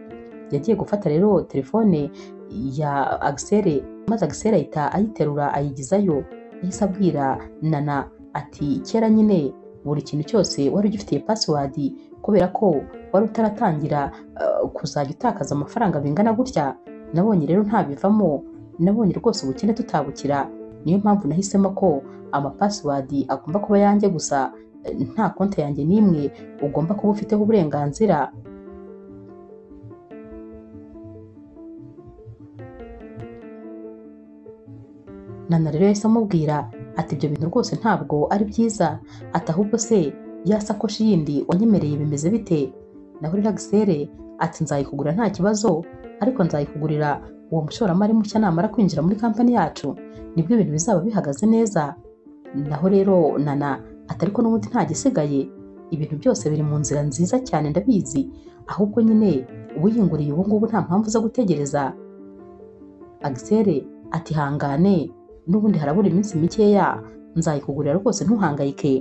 Yagiye gufata rero telefone ya Axel maze Axel ahita ayiterura ayigizayo. Yahise abwira Nana ati kera nyine buri kintu cyose wari ugifitiye password kubera ko wari utaratangira kuzajya utakaza amafaranga bingana gutya, nabonye rero ntabivamo, nabonye rwose ubukene tutabukira, niyo mpamvu nahisemo ko ama password agomba kuba yanjye gusa, nta konti yanjye n'imwe ugomba kuba ufiteho uburenganzira. Nana rero yahise amubwira ati ibyo bintu rwose ntabwo ari byiza, ati ahubwo se ya sakoshi yindi wanyemereye bimeze bite? Naho rero Axel ati nzayikugura nta kibazo, ariko nzayikugurira uwo mushoramari mushya namara kwinjira muri kampani yacu, nibwo ibintu bizaba bihagaze neza. Naho rero Nana ati ariko n'ubundi nta gisigaye, ibintu byose biri mu nzira nziza cyane ndabizi, ahubwo nyine wiyunguriye ubu ngubu nta mpamvu zo gutegereza. Axel ati hangane, n'ubundi harabura iminsi mikeya nzayikugurira rwose ntuhangayike.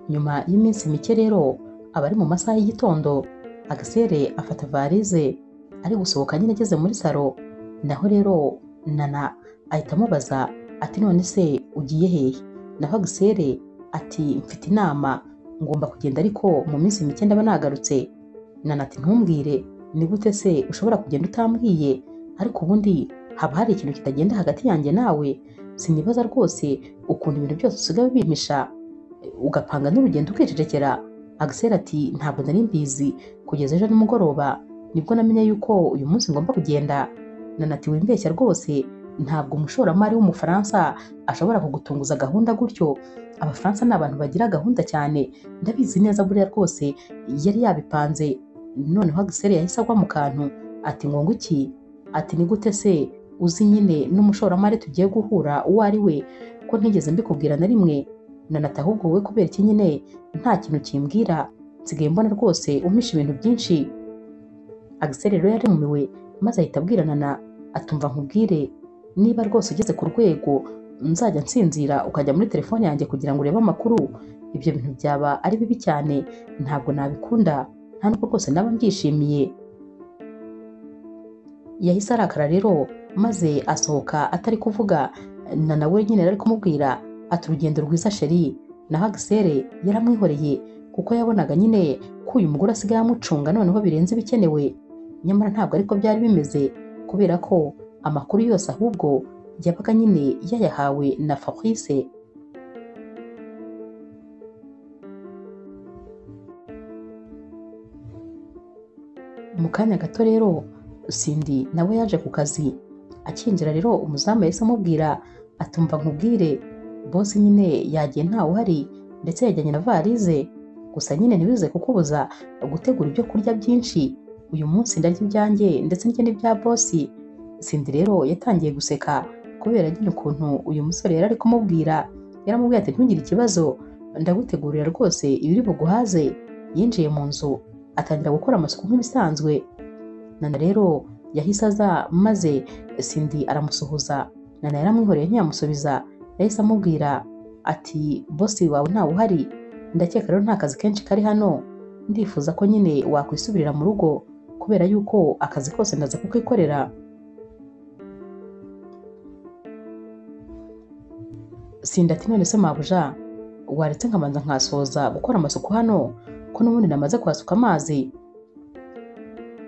Nyuma y'iminsi mike rero abari mu masaha y'igitondo, Axel afata varize ari gusohoka nyine ageze muri salo. Naho rero Nana ahita amubaza ati none se ugiye hehe? Naho Axel ati mfite inama ngomba kugenda ariko mu minsi mike ndaba nagarutse. Nana ati ntumbwire, ni gute se ushobora kugenda utambwiye? Ariko ubundi haba hari ikintu kitagenda hagati yanjye nawe? Sinibaza rwose ukuntu ibintu byose usigaye ubimpisha, ugapanga n'urugendo ukicecekera. Axel ati ntabwo nari mbizi kugeza ejo nimugoroba nibwo namenye yuko uyu munsi ngomba kugenda. Nana ati wimbeshya rwose, ntabwo umushoramari w'Umufaransa ashobora kugutunguza gahunda gutyo. Abafaransa ni abantu bagira gahunda cyane, ndabizi neza buriya rwose yari yabipanze. Noneho Axel yahise agwa mu kantu ati ngo iki? Ati ni gute se uzi nyine n'umushoramari tugiye guhura uwo ari we ko ntigeze mbikubwira na rimwe? Nana ati ahubwo wowe kubera iki nyine nta kintu kimbwira, nsigaye mbona rwose umpisha ibintu byinshi. Axel rero yarumiwe maze ahita abwira Nana atumva nkubwire, niba rwose ugeze ku rwego nzajya nsinzira ukajya muri telefone yanjye kugira ngo urebe amakuru, ibyo bintu byaba ari bibi cyane, ntabwo nabikunda, nta nubwo rwose naba mbyishimiye. Yahise arakara rero maze asohoka atari kuvuga. Nana we nyine ari kumubwira ati urugendo rwiza chérie. Naho Axel yaramwihoreye kuko yabonaga nyine ko uyu mugore asigaye amucunga noneho birenze ibikenewe. Nyamara ntabwo ariko byari bimeze, kubera ko amakuru yose ahubwo yabaga nyine yayahawe na Fabrice. Mu kanya gato rero Cindy nawe yaje ku kazi. Akinjira rero umuzamu yahise amubwira atumva nkubwire, boss nyine yagiye ntawe uhari ndetse yajyanye na varize. Gusa nyine ntibize kukubuza gutegura ibyo kurya byinshi, uyu munsi ndarya ibyanjye ndetse ndya n'ibya bosi. Cindy rero yatangiye guseka kubera nyine ukuntu uyu musore yari ari kumubwira. Yaramubwiye ati ntugire ikibazo, ndagutegurira rwose ibiri buguhaze. Yinjiye mu nzu atangira gukora amasuku nk'ibisanzwe. Nana rero yahise aza maze Cindy aramusuhuza. Nana yaramwihoreye ntiyamusubiza, yahise amubwira ati bosi wawe ntawe uhari, ndakeka rero nta kazi kenshi kari hano, ndifuza ko nyine wakwisubirira mu rugo kubera yuko akazi kose ndaza kukikorera. Cindy ati none se mabuja, waretse nkabanza nkasoza gukora amasuku hano ko n'ubundi namaze kuhasuka amazi.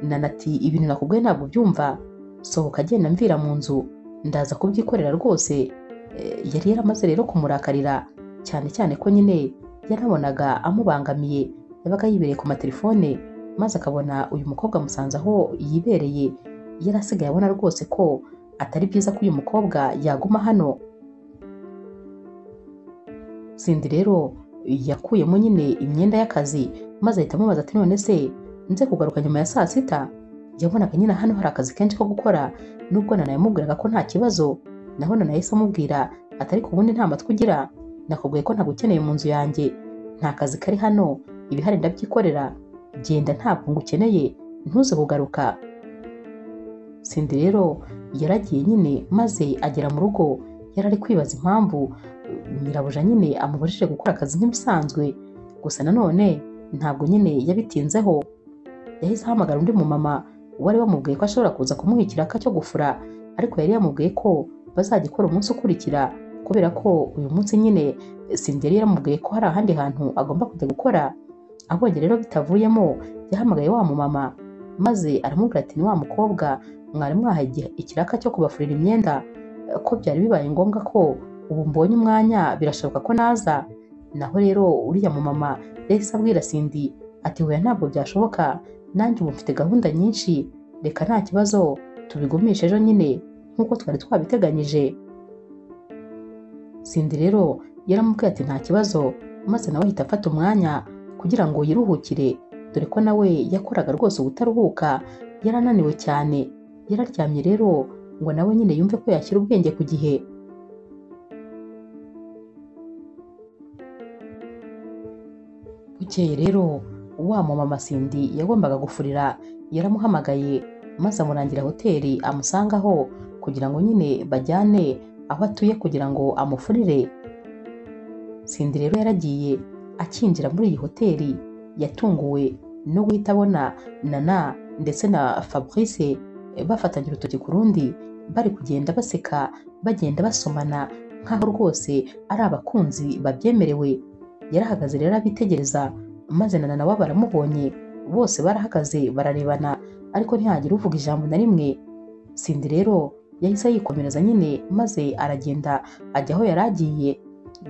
Nana ati ibintu nakubwiye ntabwo ubyumva, sohoka agenda mvira mu nzu ndaza kubyikorera rwose. Yari yaramaze rero kumurakarira cyane cyane ko nyine yarabonaga amubangamiye, yabaga yibereye ku matelefone maze akabona uyu mukobwa amusanze aho yibereye. Yari asigaye abona rwose ko atari byiza ko uyu mukobwa yaguma hano. Cindy rero yakuyemo nyine imyenda y'akazi maze ahita amubaza ati none se nze kugaruka nyuma ya saa sita? Yabonaga nyine hano hari akazi kenshi ko gukora, nubwo Nana yamubwiraga ko nta kibazo. Naho Nana yahise amubwira ati ariko ubundi nta matwi ugira, nakubwiye ko ntagukeneye mu nzu yanjye, nta kazi kari hano, ibihari ndabyikorera, genda ntabwo ngukeneye, ntuze kugaruka. Cindy rero yaragiye nyine maze agera mu rugo. Yari ari kwibaza impamvu nyirabuja nyine amubujije gukora akazi nk'ibisanzwe. Gusa nanone ntabwo nyine yabitinzeho, yahise ahamagara undi mumama wari wamubwiye ko ashobora kuza kumuha ikiraka cyo gufura, ariko yari yamubwiye ko bazagikora umunsi ukurikira kubera ko uyu munsi nyine Cindy yari yaramubwiye ko hari ahandi hantu agomba kujya gukora. Abonye rero bitavuyemo, yahamagaye wa mumama maze aramubwira ati ni wa mukobwa mwari mwahaye ikiraka cyo kubafurira imyenda, ko byari bibaye ngombwa ko ubu mbonye umwanya birashoboka ko naza. Naho rero uriya mumama yahise abwira Cindy ati hoya ntabwo byashoboka, nanjye ubu mfite gahunda nyinshi, reka nta kibazo tubigumishe ejo nyine nk'uko twari twabiteganyije. Cindy rero yaramubwiye ati nta kibazo, maze nawe ahita afata umwanya kugira ngo yiruhukire, dore ko nawe yakoraga rwose ubutaruhuka, yarananiwe cyane. Yararyamye rero ngo nawe nyine yumve ko yashyira ubwenge ku gihe. Bukeye rero wa mumama Cindy yagombaga gufurira yaramuhamagaye maze amurangira hoteli amusangaho kugira ngo nyine bajyane aho atuye kugira ngo amufurire. Cindy rero yaragiye, akinjira muri iyi hoteli yatunguwe no guhita abona Nana ndetse na Fabrice bafatanye urutoki ku rundi, bari kugenda baseka, bagenda basomana nk'aho rwose ari abakunzi babyemerewe. Yarahagaze rero abitegereza, maze Nana nawe baramubonye, bose barahagaze bararebana, ariko ntihagira uvuga ijambo na rimwe. Cindy rero yahise yikomereza nyine maze aragenda ajya aho yari agiye.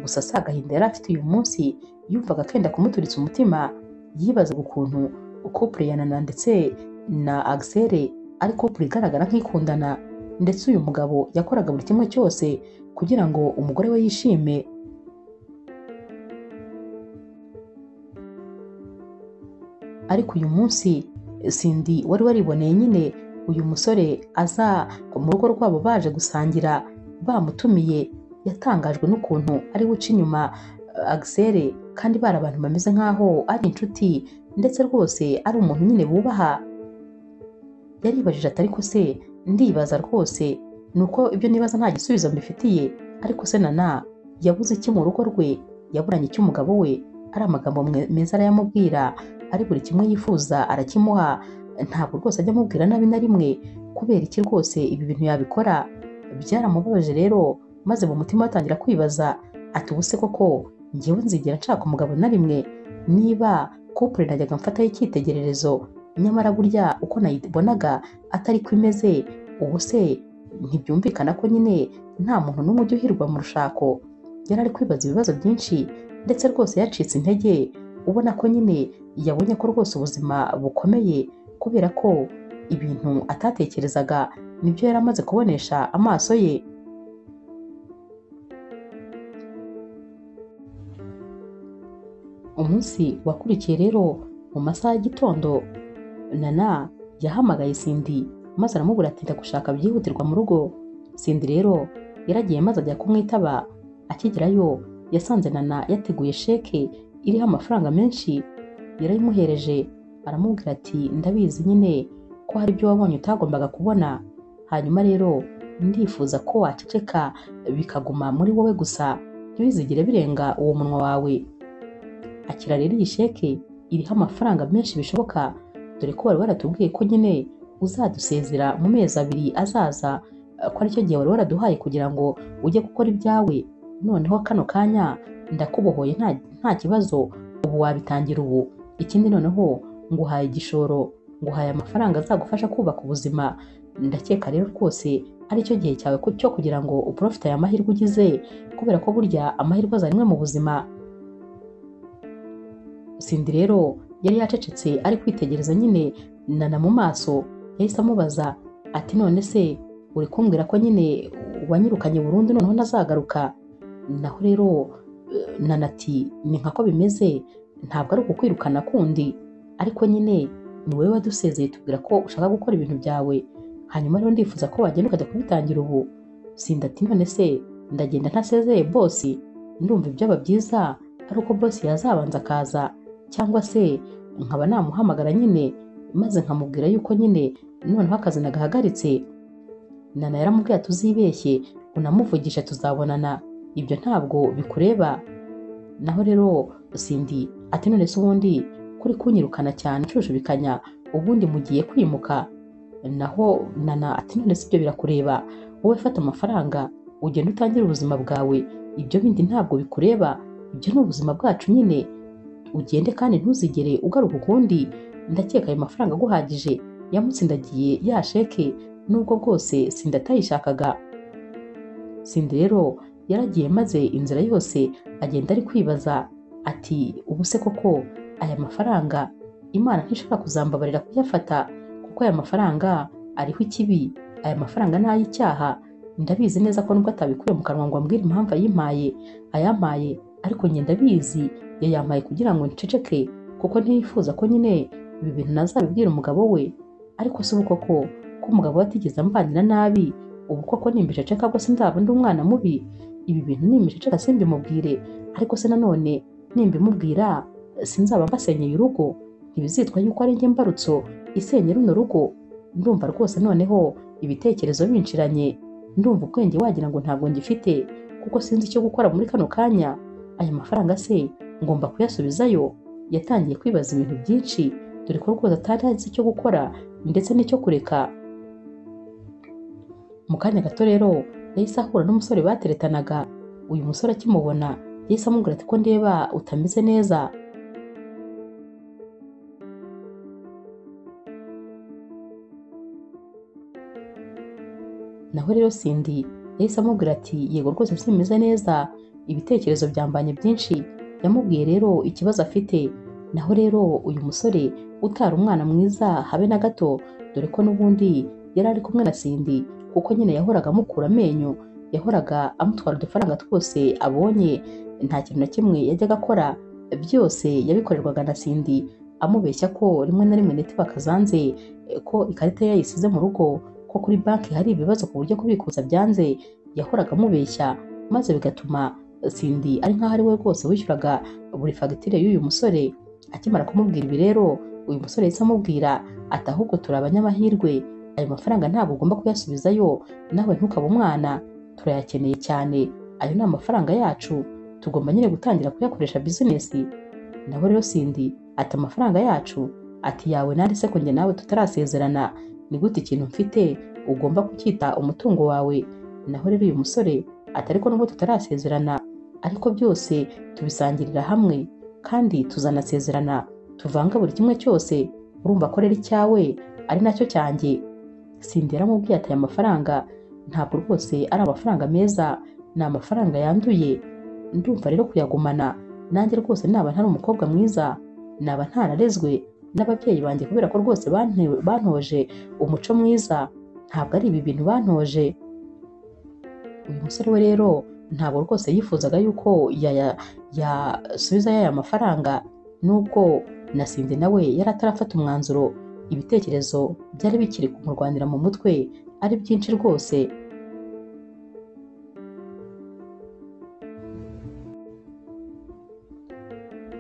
Gusa si agahinda yari afite uyu munsi, yumvaga akenda kumuturitsa umutima. Yibazaga ukuntu couple ya Nana ndetse na Axel ari couple igaragara nk'ikundana, ndetse uyu mugabo yakoraga buri kimwe cyose kugira ngo umugore we yishime. Ariko uyu munsi Cindy wari wariboneye nyine uyu musore aza mu rugo rwabo baje gusangira bamutumiye, yatangajwe n'ukuntu ari guca inyuma Axel, kandi bari abantu bameze nk'aho ari inshuti ndetse rwose ari umuntu nyine bubaha. Yaribajije ati ariko se ndibaza rwose, nuko ibyo nibaza nta gisubizo mbifitiye, ariko se Nana yabuze iki mu rugo rwe? Yaburanye iki umugabo we? Ari amagambo meza arayamubwira, ari buri kimwe yifuza arakimuha, ntabwo rwose ajya amubwira nabi na rimwe. Kubera iki rwose ibi bintu yabikora? Byaramubabaje rero, maze mu mutima atangira kwibaza ati ubu se koko njyewe nzigera nshaka umugabo na rimwe? Niba couple najyaga mfataho icyitegererezo, nyamara burya uko nayibonaga atari ko imeze, ubu se ntibyumvikana ko nyine nta muntu n'umwe ujya uhirwa mu rushako? Yari ari kwibaza ibibazo byinshi ndetse rwose yacitse intege, ubona ko nyine yabonye ko rwose ubuzima bukomeye, kubera ko ibintu atatekerezaga nibyo yari amaze kubonesha amaso ye. Umunsi wakurikiye rero mu masaha y'igitondo, Nana yahamagaye Cindy maze aramubwira ati ndagushaka byihutirwa mu rugo. Cindy rero yaragiye maze ajya kumwitaba, akigerayo yasanze Nana yateguye sheke iriho amafaranga menshi, yarayimuhereje aramubwira ati ndabizi nyine ko hari ibyo wabonye utagombaga kubona, hanyuma rero ndifuza ko waceceka bikaguma muri wowe gusa, ntibizigere birenga uwo munwa wawe. Akira rero iyi sheke iriho amafaranga menshi bishoboka, dore ko wari waratubwiye ko nyine uzadusezera mu mezi 2 azaza, ko aricyo gihe wari waraduhaye kugira ngo ujye gukora ibyawe, noneho kano kanya ndakubohoye nta kibazo, ubu wabitangira ubu. Ikindi noneho nguhaye igishoro, nguhaye amafaranga azagufasha kubaka ubuzima, ndakeka rero rwose aricyo gihe cyawe cyo kugira ngo uprofite aya mahirwe ugize, kubera ko burya amahirwe aza rimwe mu buzima. Cindy rero yari yacecetse ari kwitegereza nyine Nana mu maso, yahise amubaza ati none se uri kumbwira ko nyine wanyirukanye burundu noneho ntazagaruka? Naho rero Nana ati ni nkako bimeze, ntabwo ari ukukwirukana kundi, ariko nyine ni wowe wadusezeye tubwira ko ushaka gukora ibintu byawe, hanyuma rero ndifuza ko wagenda ukajya kubitangira ubu. Cindy ati none se ndagenda ntasezeye bosi? Ndumva ibyaba byiza ari uko bosi yazabanza akaza, cyangwa se nkaba namuhamagara nyine maze nkamubwira yuko nyine noneho akazi nagahagaritse. Nana yaramubwiye ati uzibeshye unamuvugisha tuzabonana, ibyo ntabwo bikureba. Naho rero Cindy ati none se ubundi kuri kunyirukana cyane nshushubikanya, ubundi mugiye kwimuka? Naho Nana ati none se ibyo birakureba, wowe fata amafaranga ugende utangire ubuzima bwawe, ibyo bindi ntabwo bikureba, ibyo ni ubuzima bwacu nyine, ugende kandi ntuzigere ugaruka ukundi, ndakeka ayo mafaranga aguhagije. Yamutsindagiye ya sheke nubwo bwose Cindy atayishakaga. Cindy rero yaragiye maze inzira yose agenda ari kwibaza ati ubu se koko aya mafaranga Imana ntishobora kuzambabarira kuyafata, kuko aya mafaranga ariho ikibi, aya mafaranga ni ay'icyaha, ndabizi neza ko nubwo atabikuye mu kanwa ngo ambwire impamvu ayimpaye, ayampaye, ariko njye ndabizi yayampaye kugira ngo nceceke, kuko ntiyifuza ko nyine ibi bintu nazabibwira umugabo we. Ariko se ubu koko ko umugabo we atigeze ambanira nabi, ubu koko nimbiceceka bwo sindaba ndi umwana mubi? Ibi bintu nimbiceceka simbimubwire, ariko se nanone nimbimubwira sinzaba mbasenyeye urugo, ntibizitwa yuko ari njye mbarutso isenye runo rugo? Ndumva rwose noneho ibitekerezo binshiranye, ndumva ubwenge wagira ngo ntabwo ngifite, kuko sinzi icyo gukora muri kano kanya. Aya mafaranga se ngomba kuyasubizayo? Yatangiye kwibaza ibintu byinshi, dore ko rwose atari azi icyo gukora ndetse n'icyo kureka. Mu kanya gato rero yahise ahura n'umusore bateretanaga. Uyu musore akimubona yahise amubwira ati ko ndeba utameze neza. Naho rero Cindy yahise amubwira ati yego rwose simeze neza, ibitekerezo byambanye byinshi. Yamubwiye rero ikibazo afite. Naho rero uyu musore utari umwana mwiza habe na gato, dore ko n'ubundi yari ari kumwe na Cindy, kuko nyine yahoraga amukura amenyo, yahoraga amutwara udufaranga twose abonye, nta kintu na kimwe yajyaga akora, byose yabikorerwaga na Cindy, amubeshya ko rimwe na rimwe network zanze, ko ikarita ye yayisize mu rugo, ko kuri banki hari ibibazo ku buryo kubikuza byanze. Yahoraga amubeshya maze bigatuma Cindy ari nkaho ari we rwose wishyuraga buri fagitire y'uyu musore. Akimara kumubwira ibi rero, uyu musore yahise amubwira ati ahubwo turi abanyamahirwe, ayo mafaranga ntabwo ugomba kuyasubizayo, nawe ntukabe umwana, turayakeneye cyane, ayo ni amafaranga yacu, tugomba nyine gutangira kuyakoresha bizinesi. Naho rero Cindy ati amafaranga yacu? Ati yawe nande se ko njye nawe tutarasezerana, ni gute ikintu mfite ugomba kucyita umutungo wawe? Naho rero uyu musore ati ariko nubwo tutarasezerana, ariko byose tubisangirira hamwe kandi tuzanasezerana, tuvanga buri kimwe cyose, urumva ko rero icyawe ari nacyo cyanjye. Cindy yaramubwiye ati aya mafaranga ntabwo rwose ari amafaranga meza, ni amafaranga yanduye, ndumva rero kuyagumana nanjye rwose naba ntari umukobwa mwiza, naba ntararezwe n'ababyeyi banjye, kubera ko rwose bantoje umuco mwiza, ntabwo ari ibi bintu bantoje. Uyu musore we rero ntabwo rwose yifuzaga yuko yasubiza aya mafaranga. Nubwo na Cindy nawe yari atarafata umwanzuro, ibitekerezo byari bikiri kumurwanira mu mutwe ari byinshi rwose.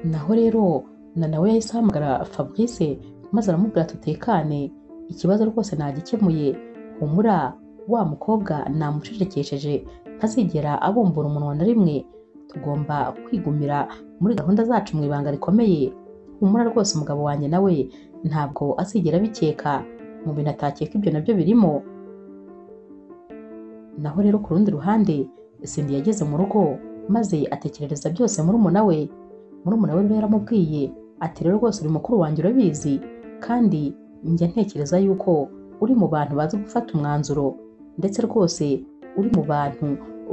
Naho rero Nana we yahise ahamagara Fabrice maze aramubwira tutekane, ikibazo rwose nagikemuye, humura wa mukobwa namucecekesheje ntazigera abumbura umunwa na rimwe, tugomba kwigumira muri gahunda zacu mu ibanga rikomeye, humura rwose umugabo wanjye nawe ntabwo azigera abikeka, mu bintu atakeka ibyo nabyo birimo. Naho rero ku rundi ruhande Cindy yageze mu rugo maze atekerereza byose murumuna we. Murumuna we rero yaramubwiye ati rero rwose uri mukuru wanjye urabizi, kandi njya ntekereza yuko uri mu bantu bazi gufata umwanzuro, ndetse rwose uri mu bantu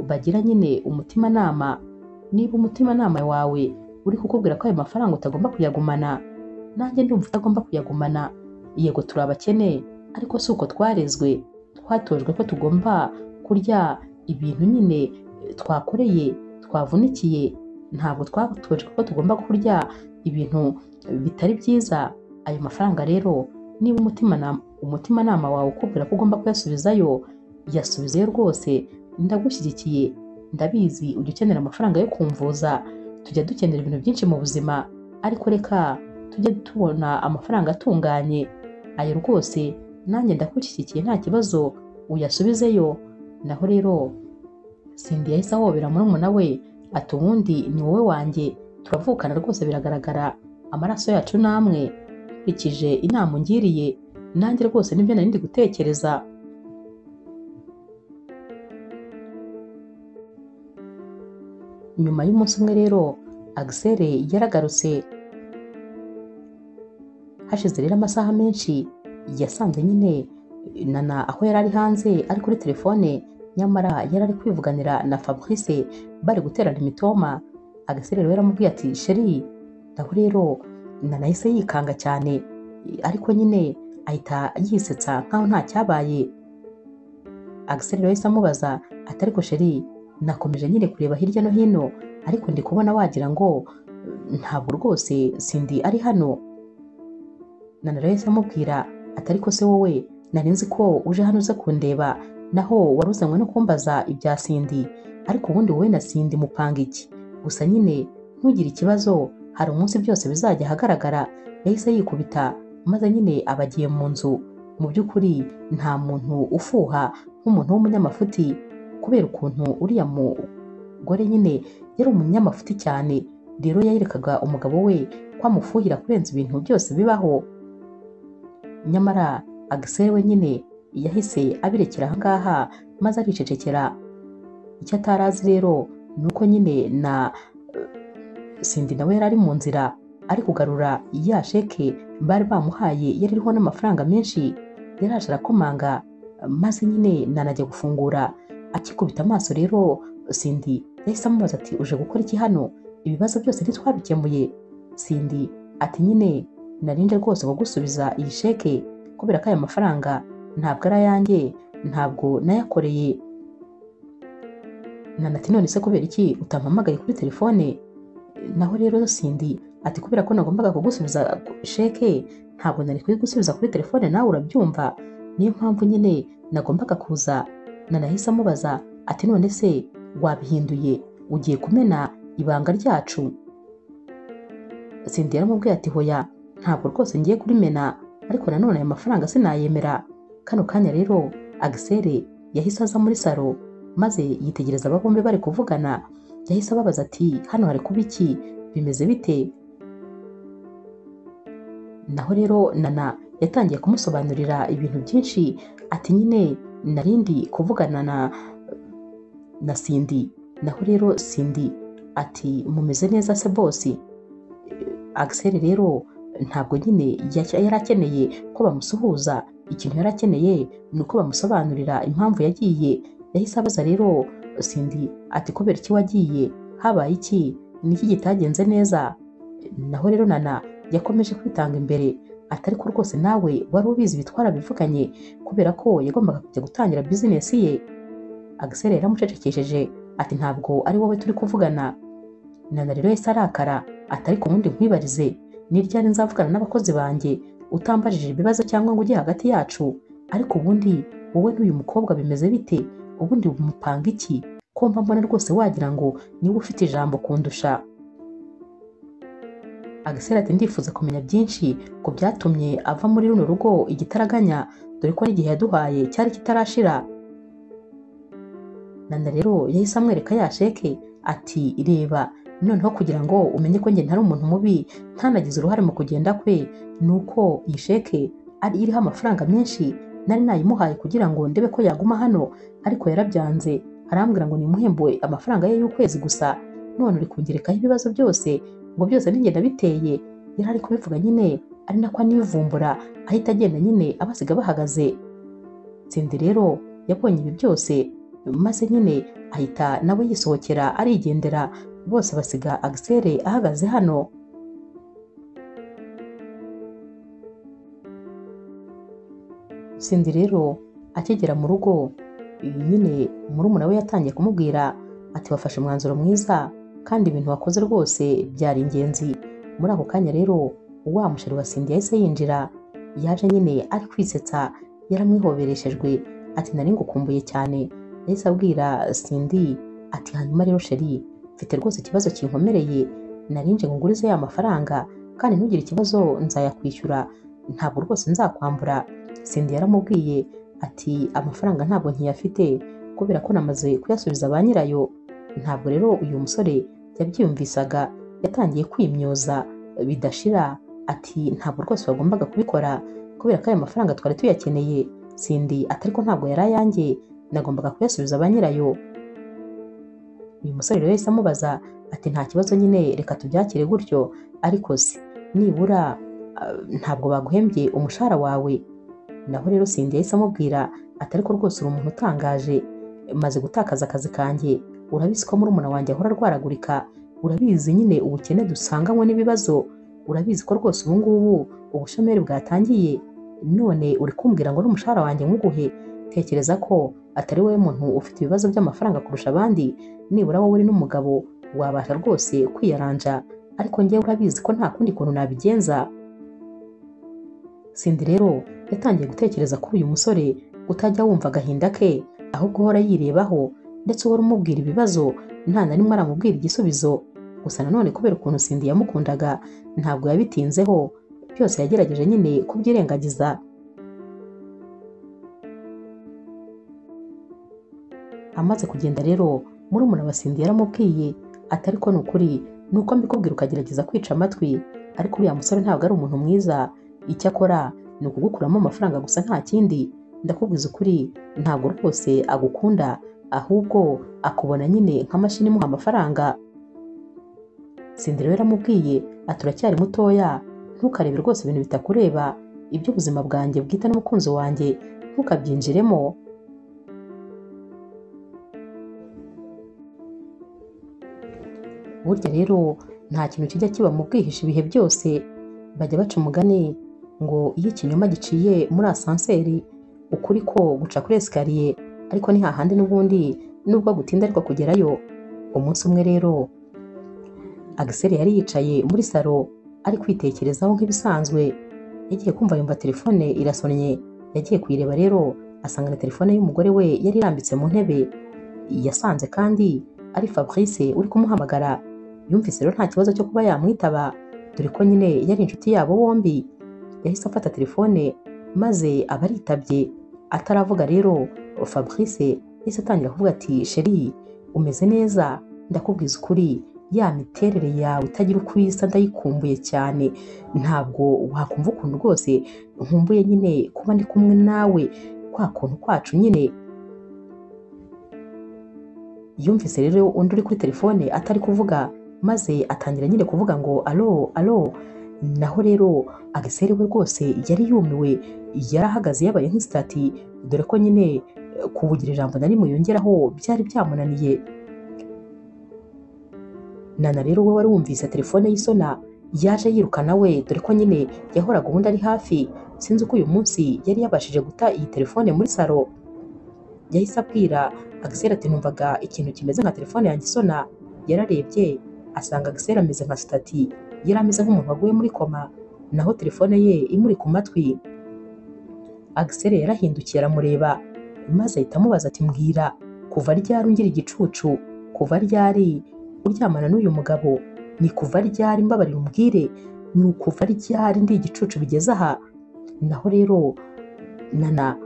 bagira nyine umutimanama. Niba umutimanama wawe uri kukubwira ko ayo mafaranga utagomba kuyagumana, nanjye ndumva utagomba kuyagumana. Yego turi abakene, ariko si uko twarezwe, twatojwe ko tugomba kurya ibintu nyine twakoreye, twavunikiye, ntabwo twatojwe ko tugomba kurya ibintu bitari byiza. Ayo mafaranga rero niba umutimanama wawe ukubwira ko ugomba kuyasubizayo, yasubizeyo rwose, ndagushyigikiye. Ndabizi ujya ukenera amafaranga yo kumvuza, tujya dukenera ibintu byinshi mu buzima, ariko reka tujye tubona amafaranga atunganye. Ayo rwose nanjye ndagushyigikiye nta kibazo, uyasubizeyo. Naho rero Cindy yahise ahobera murumuna we ati ubundi ni wowe wanjye, turavukana rwose biragaragara, amaraso yacu namwe, nkurikije inama ungiriye nanjye rwose nibyo nari ndi gutekereza. Nyuma y'umunsi umwe rero Axel yaragarutse. Hashize rero amasaha menshi yasanze nyine Nana aho yari ari hanze ari kuri telefone, nyamara yari ari kwivuganira na Fabrice bari guterana imitoma. Axel rero yaramubwiye ati sheri. Naho rero Nana yahise yikanga cyane, ariko nyine ahita yisetsa nkaho nta cyabaye. Axel rero yahise amubaza ati ariko sheri, nakomeje nyine kureba hirya no hino, ariko ndi kubona wagira ngo ntabwo rwose Cindy ari hano. Nana rero yahise amubwira ati ariko se wowe nari nzi ko uje hano uze kundeba, naho wari uzanywe no kumbaza ibya Cindy, ariko ubundi wowe na Cindy mupanga iki? Gusa nyine ntugire ikibazo, hari umunsi byose bizajya ahagaragara. Yahise yikubita maze nyine abagiye mu nzu. Mu by'ukuri nta muntu ufuha nk'umuntu w'umunyamafuti, kubera ukuntu uriya mugore nyine yari umunyamafuti cyane, rero yerekaga umugabo we ko amufuhira kurenza ibintu byose bibaho. Nyamara Axel we nyine yahise abirekera aha ngaha maze aricecekera. Icyo atari azi rero ni uko nyine na Cindy nawe yari ari mu nzira ari kugarura ya sheke bari bamuhaye yari iriho n'amafaranga menshi. Yaraje arakomanga maze nyine Nana ajya gufungura. Akikubita amaso rero Cindy yahise amubaza ati uje gukora iki hano? Ibibazo byose ntitwabikemuye? Cindy ati nyine narinje rwose kugusubiza iyi sheke kubera ko aya mafaranga ntabwo ari ayanjye, ntabwo nayakoreye. Nana ati none se kubera iki utampamagaye kuri telefone? Naho rero Cindy ati kubera ko nagombaga kugusubiza sheke ntabwo nari kuyigusubiza kuri telefone, nawe urabyumva, niyo mpamvu nyine nagombaga kuza. Nana yahise amubaza ati none se wabihinduye, ugiye kumena ibanga ryacu? Cindy yaramubwiye ati hoya, ntabwo rwose ngiye kurimena, ariko nanone aya mafaranga sinayemera. Kano kanya rero Axel yahise aza muri salo maze yitegereza aba bombi bari kuvugana. Yahise ababaza ati hano hari kuba iki, bimeze bite? Naho rero Nana yatangiye kumusobanurira ibintu byinshi, ati nyine narindi kuvugana na Cindy. Naho rero Cindy ati mumeze neza se bosi? Axel rero ntabwo nyine yari akeneye ko bamusuhuza, ikintu yari akeneye ni uko bamusobanurira impamvu yagiye. Yahise abaza rero Cindy ati kubera iki wagiye, habaye iki, ni iki kitagenze neza? Naho rero Nana yakomeje kwitanga imbere ati ariko rwose nawe wari ubizi bitwara bivuganye, kubera ko yagombaga kujya gutangira bizinesi ye. Axel yaramucecekesheje ati ntabwo ari wowe turi kuvugana. Nana rero yahise arakara atari ku wundi nkwibarize, ni ryari nzavugana n'abakozi banjye utambajije ibibazo cyangwa ngo ujye hagati yacu? Ariko ubundi wowe n'uyu mukobwa bimeze bite? Ubundi mupanga iki? Ko mba mbona rwose wagira ngo niwe ufite ijambo kundusha. Agiseri ati ndifuza kumenya byinshi ku byatumye ava muri runo rugo igitaraganya, dore ko n'igihe yaduhaye cyari kitarashira. Nana rero yahise amwereka ya sheke ati reba, noneho kugira ngo umenye ko njye ntari umuntu mubi ntanagize uruhare mu kugenda kwe, nuko iyi sheke ari iriho amafaranga menshi nari nayimuhaye kugira ngo ndebe ko yaguma hano, ariko yarabyanze arambwira ngo nimuhembe amafaranga ye y'ukwezi gusa, none uri kungerekaho ibibazo byose ngo byose ninjye nabiteye. Yari ari kubivuga nyine ari nako anivumbura ahita agenda nyine abasiga bahagaze. Cindy rero yabonye ibi byose maze nyine ahita nawe yisohokera arigendera, bose basiga Agiseri ahagaze hano. Cindy rero akigera mu rugo nyine murumuna we yatangiye kumubwira ati wafashe umwanzuro mwiza kandi ibintu wakoze rwose byari ingenzi. Muri ako kanya rero wa musheri wa Cindy yahise yinjira, yaje nyine ari kwisetsa yaramwihobereshejwe ati nari ngukumbuye cyane. Yahise abwira Cindy ati hanyuma rero sheri mfite rwose ikibazo kinkomereye, narinje ngo ngurize ya mafaranga kandi ntugire ikibazo nzayakwishyura, ntabwo rwose nzakwambura. Cindy yaramubwiye ati amafaranga ntabwo nkiyafite kubera ko namaze kuyasubiza ba nyirayo. Ntabwo rero uyu musore yabyiyumvisaga, yatangiye kwimyoza bidashira ati ntabwo rwose wagombaga kubikora kubera ko aya mafaranga twari tuyakeneye. Cindy ati ariko ntabwo yari ayanjye, nagombaga kuyasubiza ba nyirayo. Uyu musore rero yahise amubaza ati nta kibazo nyine reka tubyakire gutyo, ariko se nibura ntabwo baguhembye umushahara wawe? Naho rero Cindy yahise amubwira ati ariko rwose uri umuntu utangaje, maze gutakaza akazi kanjye, urabizi ko murumuna wanjye ahora arwaragurika, urabizi nyine ubukene dusanganywe n'ibibazo, urabizi ko rwose ubu ngubu ubushomeri bwatangiye, none uri kumbwira ngo n'umushahara wanjye nkuguhe? Tekereza ko atari wowe muntu ufite ibibazo by'amafaranga kurusha abandi, nibura wowe uri n'umugabo wabasha rwose kwiyaranja, ariko njyewe urabizi ko nta kundi kuntu nabigenza. Cindy rero yatangiye gutekereza kuri uyu musore utajya wumva agahinda ke, ahubwo uhora yirebaho ndetse uhora umubwira ibibazo nta na rimwe aramubwira igisubizo. Gusa nanone kubera ukuntu Cindy yamukundaga ntabwo yabitinzeho, byose yagerageje nyine kubyirengagiza. Amaze kugenda rero murumuna wa Cindy yaramubwiye ati ariko ni ukuri nuko mbikubwira ukagerageza kwica amatwi, ariko uriya musore ntabwo ari umuntu mwiza, icyo akora ni ukugukuramo amafaranga gusa nta kindi, ndakubwiza ukuri ntabwo rwose agukunda, ahubwo akubona nyine nka mashini imuha amafaranga. Cindy rero yaramubwiye ati uracyari mutoya, ntukarebe rwose ibintu bitakureba, iby'ubuzima bwanjye bwite n'umukunzi wanjye ntukabyinjiremo. Burya rero nta kintu kijya kiba mu bwihisho ibihe byose, bajya baca umugani ngo iyo ikinyoma giciye muri asanseri ukuri ko guca kuri esikariye, ariko ni hahandi n'ubundi nubwo gutinda ariko kugerayo. Umunsi umwe rero Agiseri yari yicaye muri salo ari kwitekerezaho nk'ibisanzwe, yagiye kumva yumva telefone irasonnye, yagiye kuyireba rero asanga na telefone y'umugore we yari irambitse mu ntebe, yasanze kandi ari Fabrice uri kumuhamagara. Yumvise rero nta kibazo cyo kuba yamwitaba, dore ko nyine yari inshuti yabo bombi. Yahise afata telefone maze aba aritabye. Ataravuga rero Fabrice yahise atangira kuvuga ati sheri umeze neza, ndakubwiza ukuri ya miterere yawe itagira uko isa ndayikumbuye cyane, ntabwo wakumva ukuntu rwose nkumbuye nyine kuba ndi kumwe nawe kwa kuntu kwacu nyine. Yumvise rero undi uri kuri telefone atari kuvuga, maze atangira nyine kuvuga ngo alo alo. Naho rero Agiseri we rwose yari yumiwe, yarahagaze yabaye nk'isitati, dore ko nyine kuvugira ijambo na rimwe yongeraho byari byamunaniye. Nana rero we wari wumvise telefone y'isona yaje yirukana we, dore ko nyine yahoraga ubundi ari hafi, sinzi uko uyu munsi yari yabashije guta iyi telefone muri salo. Yahise abwira Agiseri ati numvaga ikintu kimeze nka telefone yanjye isona. Yararebye Asanga Axel ameze nka sitati, yari ameze nk'umuntu waguye muri koma, naho telefone ye imuri ku matwi. Axel yarahindukiye aramureba, maze ahita amubaza ati mbwira, kuva ryari ungira igicucu? Kuva ryari uryamana n'uyu mugabo? Ni kuva ryari? Mbabarira umbwire, ni ukuva ryari ndi igicucu bigeze aha? Naho rero Nana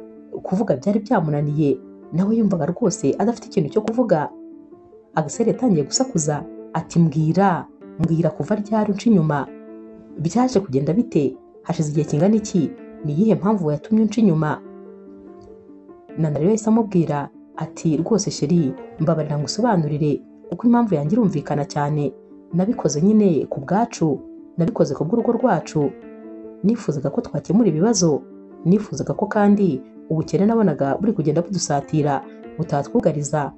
kuvuga byari byamunaniye, nawe yumvaga rwose adafite ikintu cyo kuvuga. Axel yatangiye gusakuza ati mbwira, mbwira kuva ryari unca inyuma? Byaje kugenda bite? Hashize igihe kingana iki? Ni iyihe mpamvu yatumye unca inyuma? Nana rero yahise amubwira ati rwose sheri, mbabarira ngusobanurire kuko impamvu yanjye irumvikana cyane. Nabikoze nyine ku bwacu, nabikoze ku bw'urugo rwacu. Nifuzaga ko twakemura ibibazo, nifuzaga ko kandi ubukene nabonaga buri kugenda budusatira butatwugariza.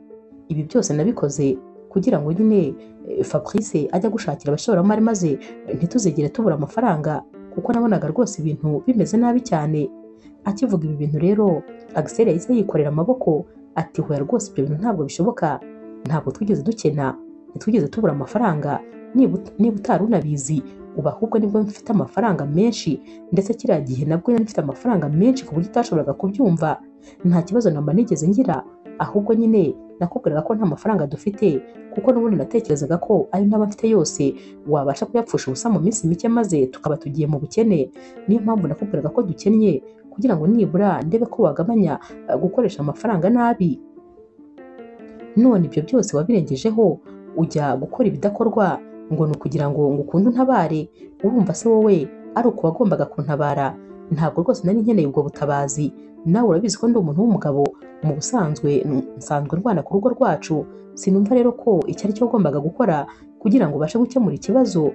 Ibi byose nabikoze kugira ngo nyine Fabrice ajya gushakira abashoramari maze ntituzigere tubura amafaranga, kuko nabonaga rwose ibintu bimeze nabi cyane. Akivuga ibi bintu rero Axel yahise yikorera amaboko ati hoya rwose ibyo bintu ntabwo bishoboka, ntabwo twigeze dukena, ntitwigeze tubura amafaranga, niba utari unabizi ubu ahubwo nibwo mfite amafaranga menshi, ndetse kiriya gihe nabwo nari mfite amafaranga menshi ku buryo utashoboraga kubyumva. Nta kibazo namba nigeze ngira, ahubwo nyine nakubwiraga ko nta mafaranga dufite, kuko n'ubundi natekerezaga ko ayo naba mfite yose wabasha kuyapfusha ubusa mu minsi mike maze tukaba tugiye mu bukene. Niyo mpamvu nakubwiraga ko dukennye, kugira ngo nibura ndebe ko wagabanya gukoresha amafaranga nabi. None ibyo byose wabirengejeho ujya gukora ibidakorwa ngo ni ukugira ngo ngukunde untabare. Urumva se wowe ari uko wagombaga kuntabara? Ntabwo rwose nari nkeneye ubwo butabazi. Nawe urabizi ko ndi umuntu w'umugabo, mu busanzwe nsanzwe ndwana ku rugo rwacu. Sinumva rero ko icyo ari cyo wagombaga gukora kugira ngo ubashe gukemura ikibazo.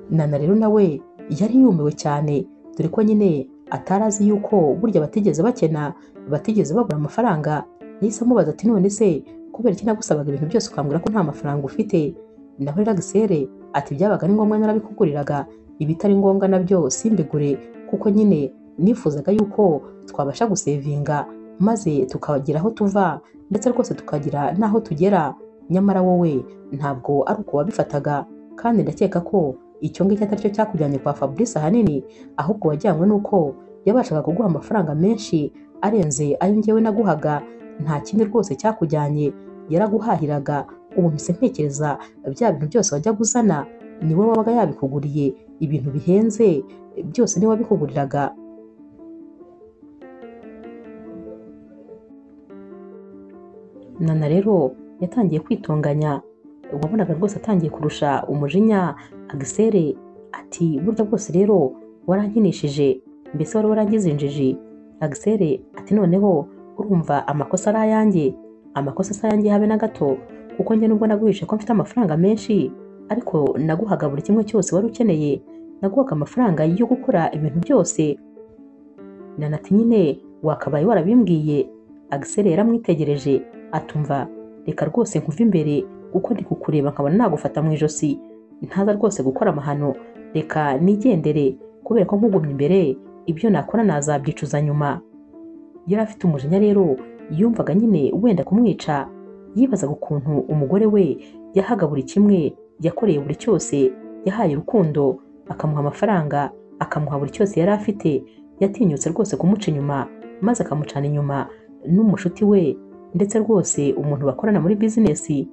Nana rero nawe yari yumiwe cyane, dore ko nyine atari azi yuko burya batigeze bakena, batigeze babura amafaranga. Yahise amubaza ati none se kubera iki nagusabaga ibintu byose ukambwira ko nta mafaranga ufite? Naho rero Axel ati byabaga ari ngombwa narabikuguriraga, ibitari ngombwa nabyo simbigure, kuko nyine nifuzaga yuko twabasha gusevinga maze tukagira aho tuva, ndetse rwose tukagira n'aho tugera. Nyamara wowe ntabwo ari uko wabifataga, kandi ndakeka ko icyo ngicyo atari cyo cyakujyanye kwa Fabrice ahanini, ahubwo wajyanywe n'uko yabashaga kuguha amafaranga menshi arenze ayo njyewe naguhaga. Nta kindi rwose cyakujyanye, yaraguhahiraga. Ubu mpise ntekereza bya bintu byose wajyaga uzana niwe wabaga yabikuguriye, ibintu bihenze byose niwe wabikuguriraga. Nana rero yatangiye kwitonganya, wabonaga rwose atangiye kurusha umujinya Axel ati burya bwose rero warankinishije, mbese wari warangize injiji. Axel ati noneho urumva amakosa ari ayanjye, amakosa si ayanjye habe na gato, kuko njye nubwo naguhishe ko mfite amafaranga menshi, ariko naguhaga buri kimwe cyose wari ukeneye, naguhaga amafaranga yo gukora ibintu byose. Nana ati nyine wakabaye warabimbwiye. Axel yaramwitegereje atumva reka rwose nkuve imbere, kuko ndi kukureba nkabona nagufata mu ijosi, ntaza rwose gukora amahano, reka nigendere, kubera ko nkugumye imbere ibyo nakora nazabyicuza nyuma. Yari afite umujinya rero, yumvaga nyine wenda kumwica, yibazaga ukuntu umugore we yahaga buri kimwe, yakoreye buri cyose, yahaye urukundo, akamuha amafaranga, akamuha buri cyose yari afite. Yatinyutse rwose kumuca inyuma, maze akamucana inyuma n'umushuti we, ndetse rwose umuntu bakorana muri bizinesi.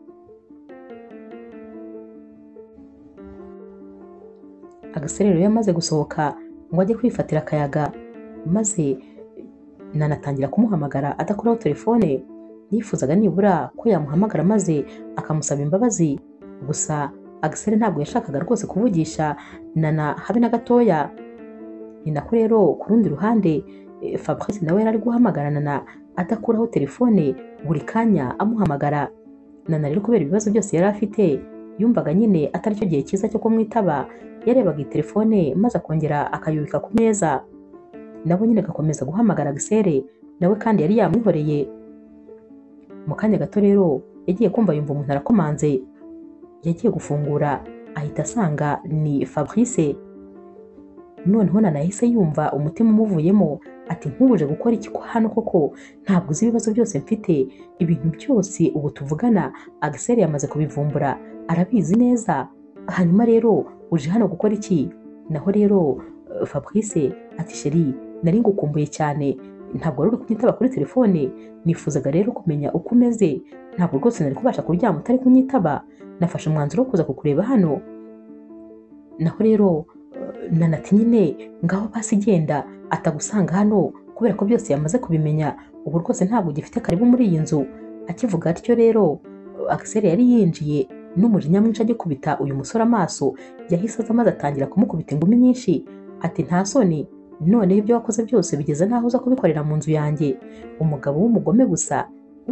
Axel rero yamaze gusohoka ngo ajye kwifatira akayaga, maze Nana atangira kumuhamagara adakuraho telefone. Yifuzaga nibura ko yamuhamagara maze akamusaba imbabazi, gusa Axel ntabwo yashakaga rwose kuvugisha Nana habe na gatoya. Ni nako rero ku rundi ruhande Fabrice nawe yari ari guhamagara Nana adakuraho telefone, buri kanya amuhamagara. Nana rero kubera ibibazo byose yari afite, yumvaga nyine atari cyo gihe cyiza cyo kumwitaba. Yarebaga iyi telefone maze akongera akayubika ku meza, nabo nyine agakomeza guhamagara Axel, nawe kandi yari yamwihoreye. Mu kanya gato rero yagiye kumva yumva umuntu arakomanze, yagiye gufungura ahita asanga ni Fabrice. Noneho Nana yahise yumva umutima umuvuyemo, ati nk'ubuje gukora iki hano koko? Ntabwo uzi ibibazo byose mfite, ibintu byose ubu tuvugana Axel yamaze kubivumbura, arabizi neza. Hanyuma rero uje hano gukora iki? Naho rero Fabrice ati sheri nari ngukumbuye cyane, ntabwo wari uri kunyitaba kuri telefone, nifuzaga rero kumenya uko umeze, ntabwo rwose nari kubasha kuryama utari kunyitaba, nafashe umwanzuro wo kuza kukureba hano. Naho rero Nana ati nyine ngaho basi genda atagusanga hano kubera ko byose yamaze kubimenya, ubu rwose ntabwo ugifite karibu muri iyi nzu. Akivuga atyo rero Axel yari yinjiye n'umujinya mwinshi agikubita uyu musore amaso, yahise aza maze atangira kumukubita ingumi nyinshi, ati nta soni, noneho ibyo wakoze byose bigeze n'aho uza kubikorera mu nzu yanjye, umugabo w'umugome gusa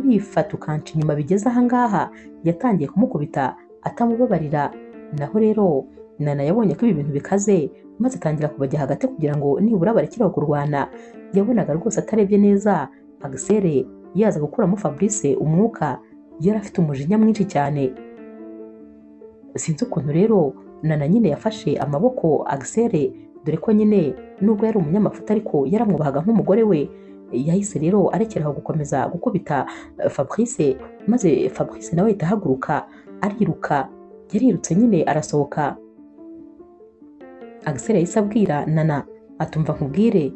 wifata ukanca inyuma bigeze aha ngaha. Yatangiye kumukubita atamubabarira. Naho rero Nana yabonye ko ibi bintu bikaze, maze atangira kubajya hagati kugira ngo nibura barekere kurwana. Yabonaga rwose atarebye neza Axel yaza gukuramo Fabrice umwuka, yari afite umujinya mwinshi cyane. Sinzi ukuntu rero Nana nyine yafashe amaboko Axel, dore ko nyine nubwo yari umunyamafuta ariko yaramwubahaga nk'umugore we. Yahise rero arekeraho gukomeza gukubita Fabrice, maze Fabrice nawe ahita ahaguruka ariruka, yarirutse nyine arasohoka. Axel yahise abwira Nana atumva nkubwire,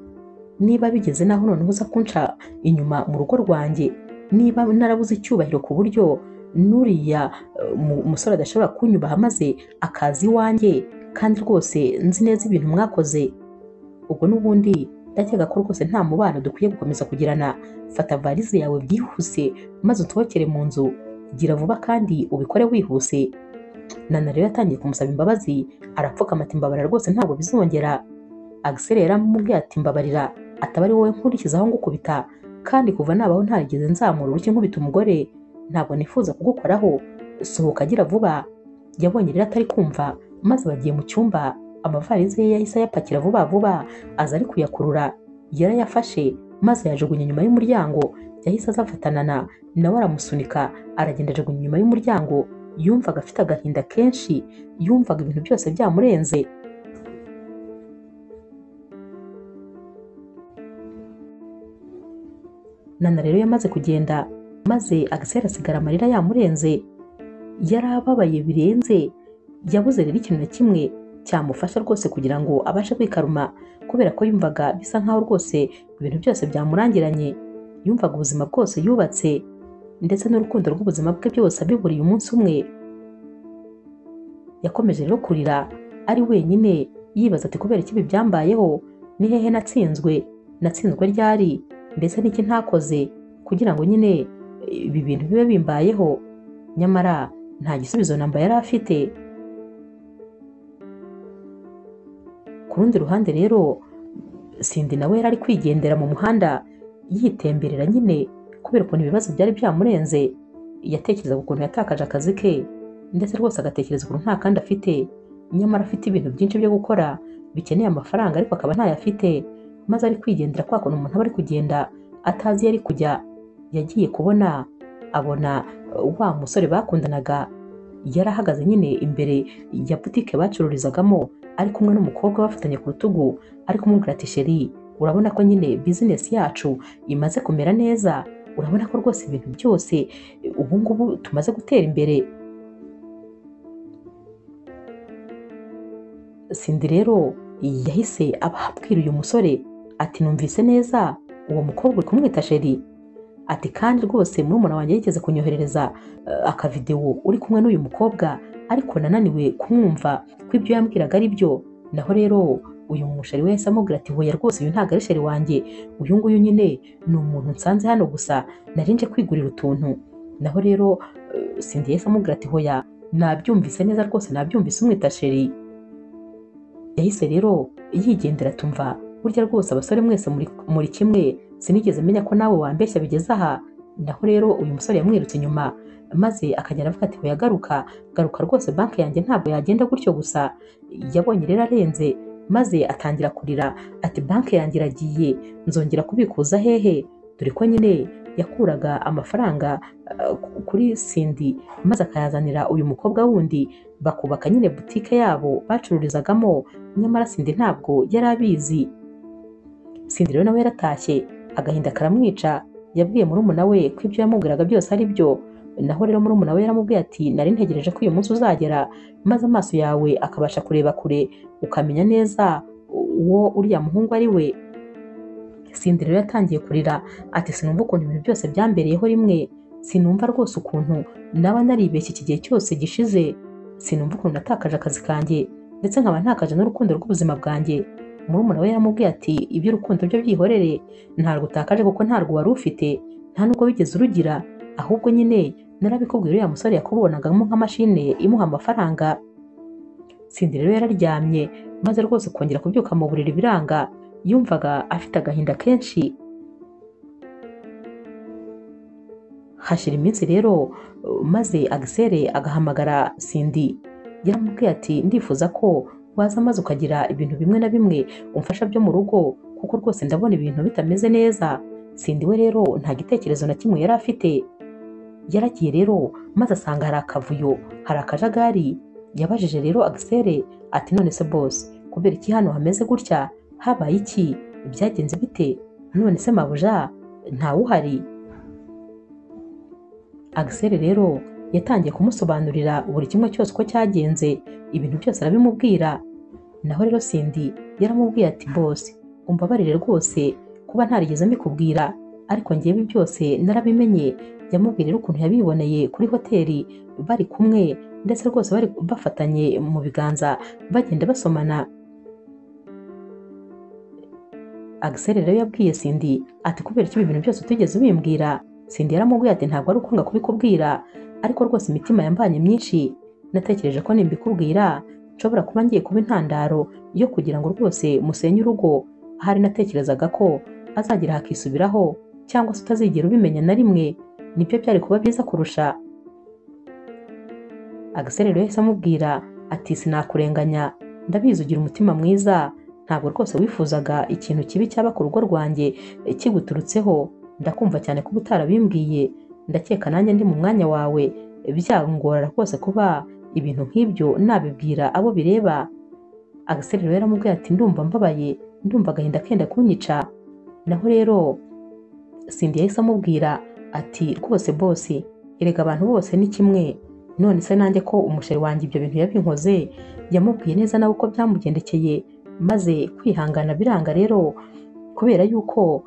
niba bigeze naho noneho uza kunca inyuma mu rugo rwanjye, niba narabuze icyubahiro ku buryo nuriya musore adashobora kunyubaha maze akaza iwanjye, kandi rwose nzi neza ibintu mwakoze, ubwo n'ubundi ndakeka ko rwose nta mubano dukwiye gukomeza kugirana. Fata varize yawe byihuse maze usohokere mu nzu, gira vuba kandi ubikore wihuse. Nana rero yatangiye kumusaba imbabazi, arapfukama ati mbabarira rwose ntabwo bizongera. Axel yaramubwiye ati mbabarira, ataba ari wowe nkurikizaho ngukubita, kandi kuva nabaho ntarigeze nzamura urushyi nkubita umugore, ntabwo nifuza kugukoraho, sohoka agira vuba. Yabonye rero atari kumva, maze bagiye mu cyumba, amavarize ye yahise ayapakira vuba vuba, aza ari kuyakurura, yarayafashe maze yajugunya inyuma y'umuryango. Yahise aza Nana nawe aramusunika, aragenda ajugunya inyuma y'umuryango. Yumvaga afite agahinda kenshi, yumvaga ibintu byose byamurenze. Nana rero yamaze kugenda, maze Axel asigara amarira yamurenze, yarababaye birenze. Yabuze rero ikintu na kimwe cyamufasha rwose kugira ngo abashe kwikaruma, kubera ko yumvaga bisa nkaho rwose ibintu byose byamurangiranye. Yumvaga ubuzima bwose yubatse ndetse n'urukundo rw'ubuzima bwe byose abiburiye umunsi umwe. Yakomeje rero kurira ari wenyine, yibaza ati kubera iki ibi byambayeho, ni hehe natsinzwe, natsinzwe ryari, ndetse n'iki ntakoze kugira ngo nyine ibi bintu bibe bimbayeho. Nyamara nta gisubizo namba yari afite. Ku rundi ruhande rero Cindy nawe yari ari kwigendera mu muhanda yitemberera nyine, kubera ukuntu ibibazo byari byamurenze. Yatekerezaga ukuntu yatakaje akazi ke, ndetse rwose agatekereza ukuntu nta kandi afite, nyamara afite ibintu byinshi byo gukora bikeneye amafaranga ariko akaba ntayafite. Maze ari kwigendera kwa kuntu umuntu aba ari kugenda atazi iyo ari kujya, yagiye kubona abona wa musore bakundanaga yarahagaze nyine imbere ya butike bacururizagamo, ari kumwe n'umukobwa bafatanye ku rutugu, ari kumubwira ati sheri urabona ko nyine bizinesi yacu imaze kumera neza, urabona ko rwose ibintu byose ubu ngubu tumaze gutera imbere. Cindy rero yahise ababwira uyu musore ati numvise neza uwo mukobwa uri kumwita sheri, ati kandi rwose murumuna wanjye yigeze kunyoherereza akavidewo uri kumwe n'uyu mukobwa, ariko nananiwe kumwumva ko ibyo yambwiraga ari byo. Naho rero uyu musheri we yahise amubwira ati hoya rwose uyu ntabwo ari sheri wanjye, uyu nguyu nyine ni umuntu nsanze hano gusa nari nje kwigurira utuntu. Naho rero Cindy yahise amubwira ati hoya nabyumvise neza rwose, nabyumvise umwita sheri. Yahise rero yigendera tumva burya rwose abasore mwese muri kimwe, sinigeze menya ko nawe wambeshya bigeze aha. Naho rero uyu musore yamwirutse inyuma, maze akagenda avuga ati hoya garuka garuka rwose, banki yanjye ntabwo yagenda gutyo gusa. Yabonye rero arenze, maze atangira kurira ati banki yanjye iragiye, nzongera kubikuza hehe, dore ko nyine yakuraga amafaranga kuri Cindy maze akayazanira uyu mukobwa wundi, bakubaka nyine butike yabo bacururizagamo, nyamara Cindy ntabwo yari abizi. Cindy rero nawe yaratashye agahinda karamwica, yabwiye murumuna we ko ibyo yamubwiraga byose ari byo. Naho rero murumuna we yaramubwiye ati nari ntegereje ko uyu munsi uzagera maze amaso yawe akabasha kureba kure ukamenya neza uwo uriya muhungu ari we. Cindy rero yatangiye kurira ati sinumva ukuntu ibintu byose byambereyeho rimwe, sinumva rwose ukuntu naba naribeshye iki gihe cyose gishize, sinumva ukuntu natakaje akazi kanjye ndetse nkaba ntakaje n'urukundo rw'ubuzima bwanjye. Murumuna we yaramubwiye ati iby'urukundo byo byihorere, ntarwo utakaje kuko ntarwo wari ufite, nta nubwo wigeze urugira, ahubwo nyine narabikubwiye uriya musore yakubonagamo nk'amashine imuha amafaranga. Cindy rero yararyamye maze rwose kongera kubyuka mu buriri biranga, yumvaga afite agahinda kenshi. Hashira iminsi rero maze Axel agahamagara Cindy, yaramubwiye ati ndifuza ko waza maze ukagira ibintu bimwe na bimwe umfasha byo mu rugo kuko rwose ndabona ibintu bitameze neza. Cindy we rero nta gitekerezo na kimwe yari afite. Yaragiye rero maze asanga hari akavuyo, hari akajagari. Yabajije rero Axel ati none se boss, kubera iki hano hameze gutya? Habaye iki? Byagenze bite? None se mabuja ntawuhari? Axel rero yatangiye kumusobanurira buri kimwe cyose uko cyagenze, ibintu byose arabimubwira. Naho rero Cindy yaramubwiye ati boss, umbabarire rwose kuba ntarigeze mbikubwira, ariko njyewe byose narabimenye. Yamubwiye rero ukuntu yabiboneye kuri hoteli bari kumwe, ndetse rwose bari bafatanye mu biganza bagenda basomana. Axel rero yabwiye Cindy ati kubera iki ibintu byose utigeze ubimbwira? Cindy yaramubwiye ati ntabwo ari ukwanga kubikubwira, ariko rwose imitima yambanye myinshi, natekereje ko nimbikubwira nshobora kuba ngiye kuba intandaro yo kugira ngo rwose musenye urugo, ahari natekerezaga ko azagira hakisubiraho cyangwa se utazigera ubimenya na rimwe, nibyo byari kuba byiza kurusha. Axel rero yahise amubwira ati sinakurenganya, ndabizi ugira umutima mwiza, ntabwo rwose wifuzaga ikintu kibi cyaba ku rugo rwanjye kiguturutseho, ndakumva cyane kuba utarabimbwiye, ndakeka nanjye ndi mu mwanya wawe byangora rwose kuba ibintu nk'ibyo nabibwira abo bireba. Axel rero yaramubwiye ati ndumva mbabaye, ndumva agahinda kenda kunyica. Naho rero Cindy yahise amubwira ati rwose boss, erega abantu bose ni kimwe, none se nanjye ko umusheri wanjye ibyo bintu yabinkoze. Yamubwiye neza nawe uko byamugendekeye, maze kwihangana biranga rero kubera yuko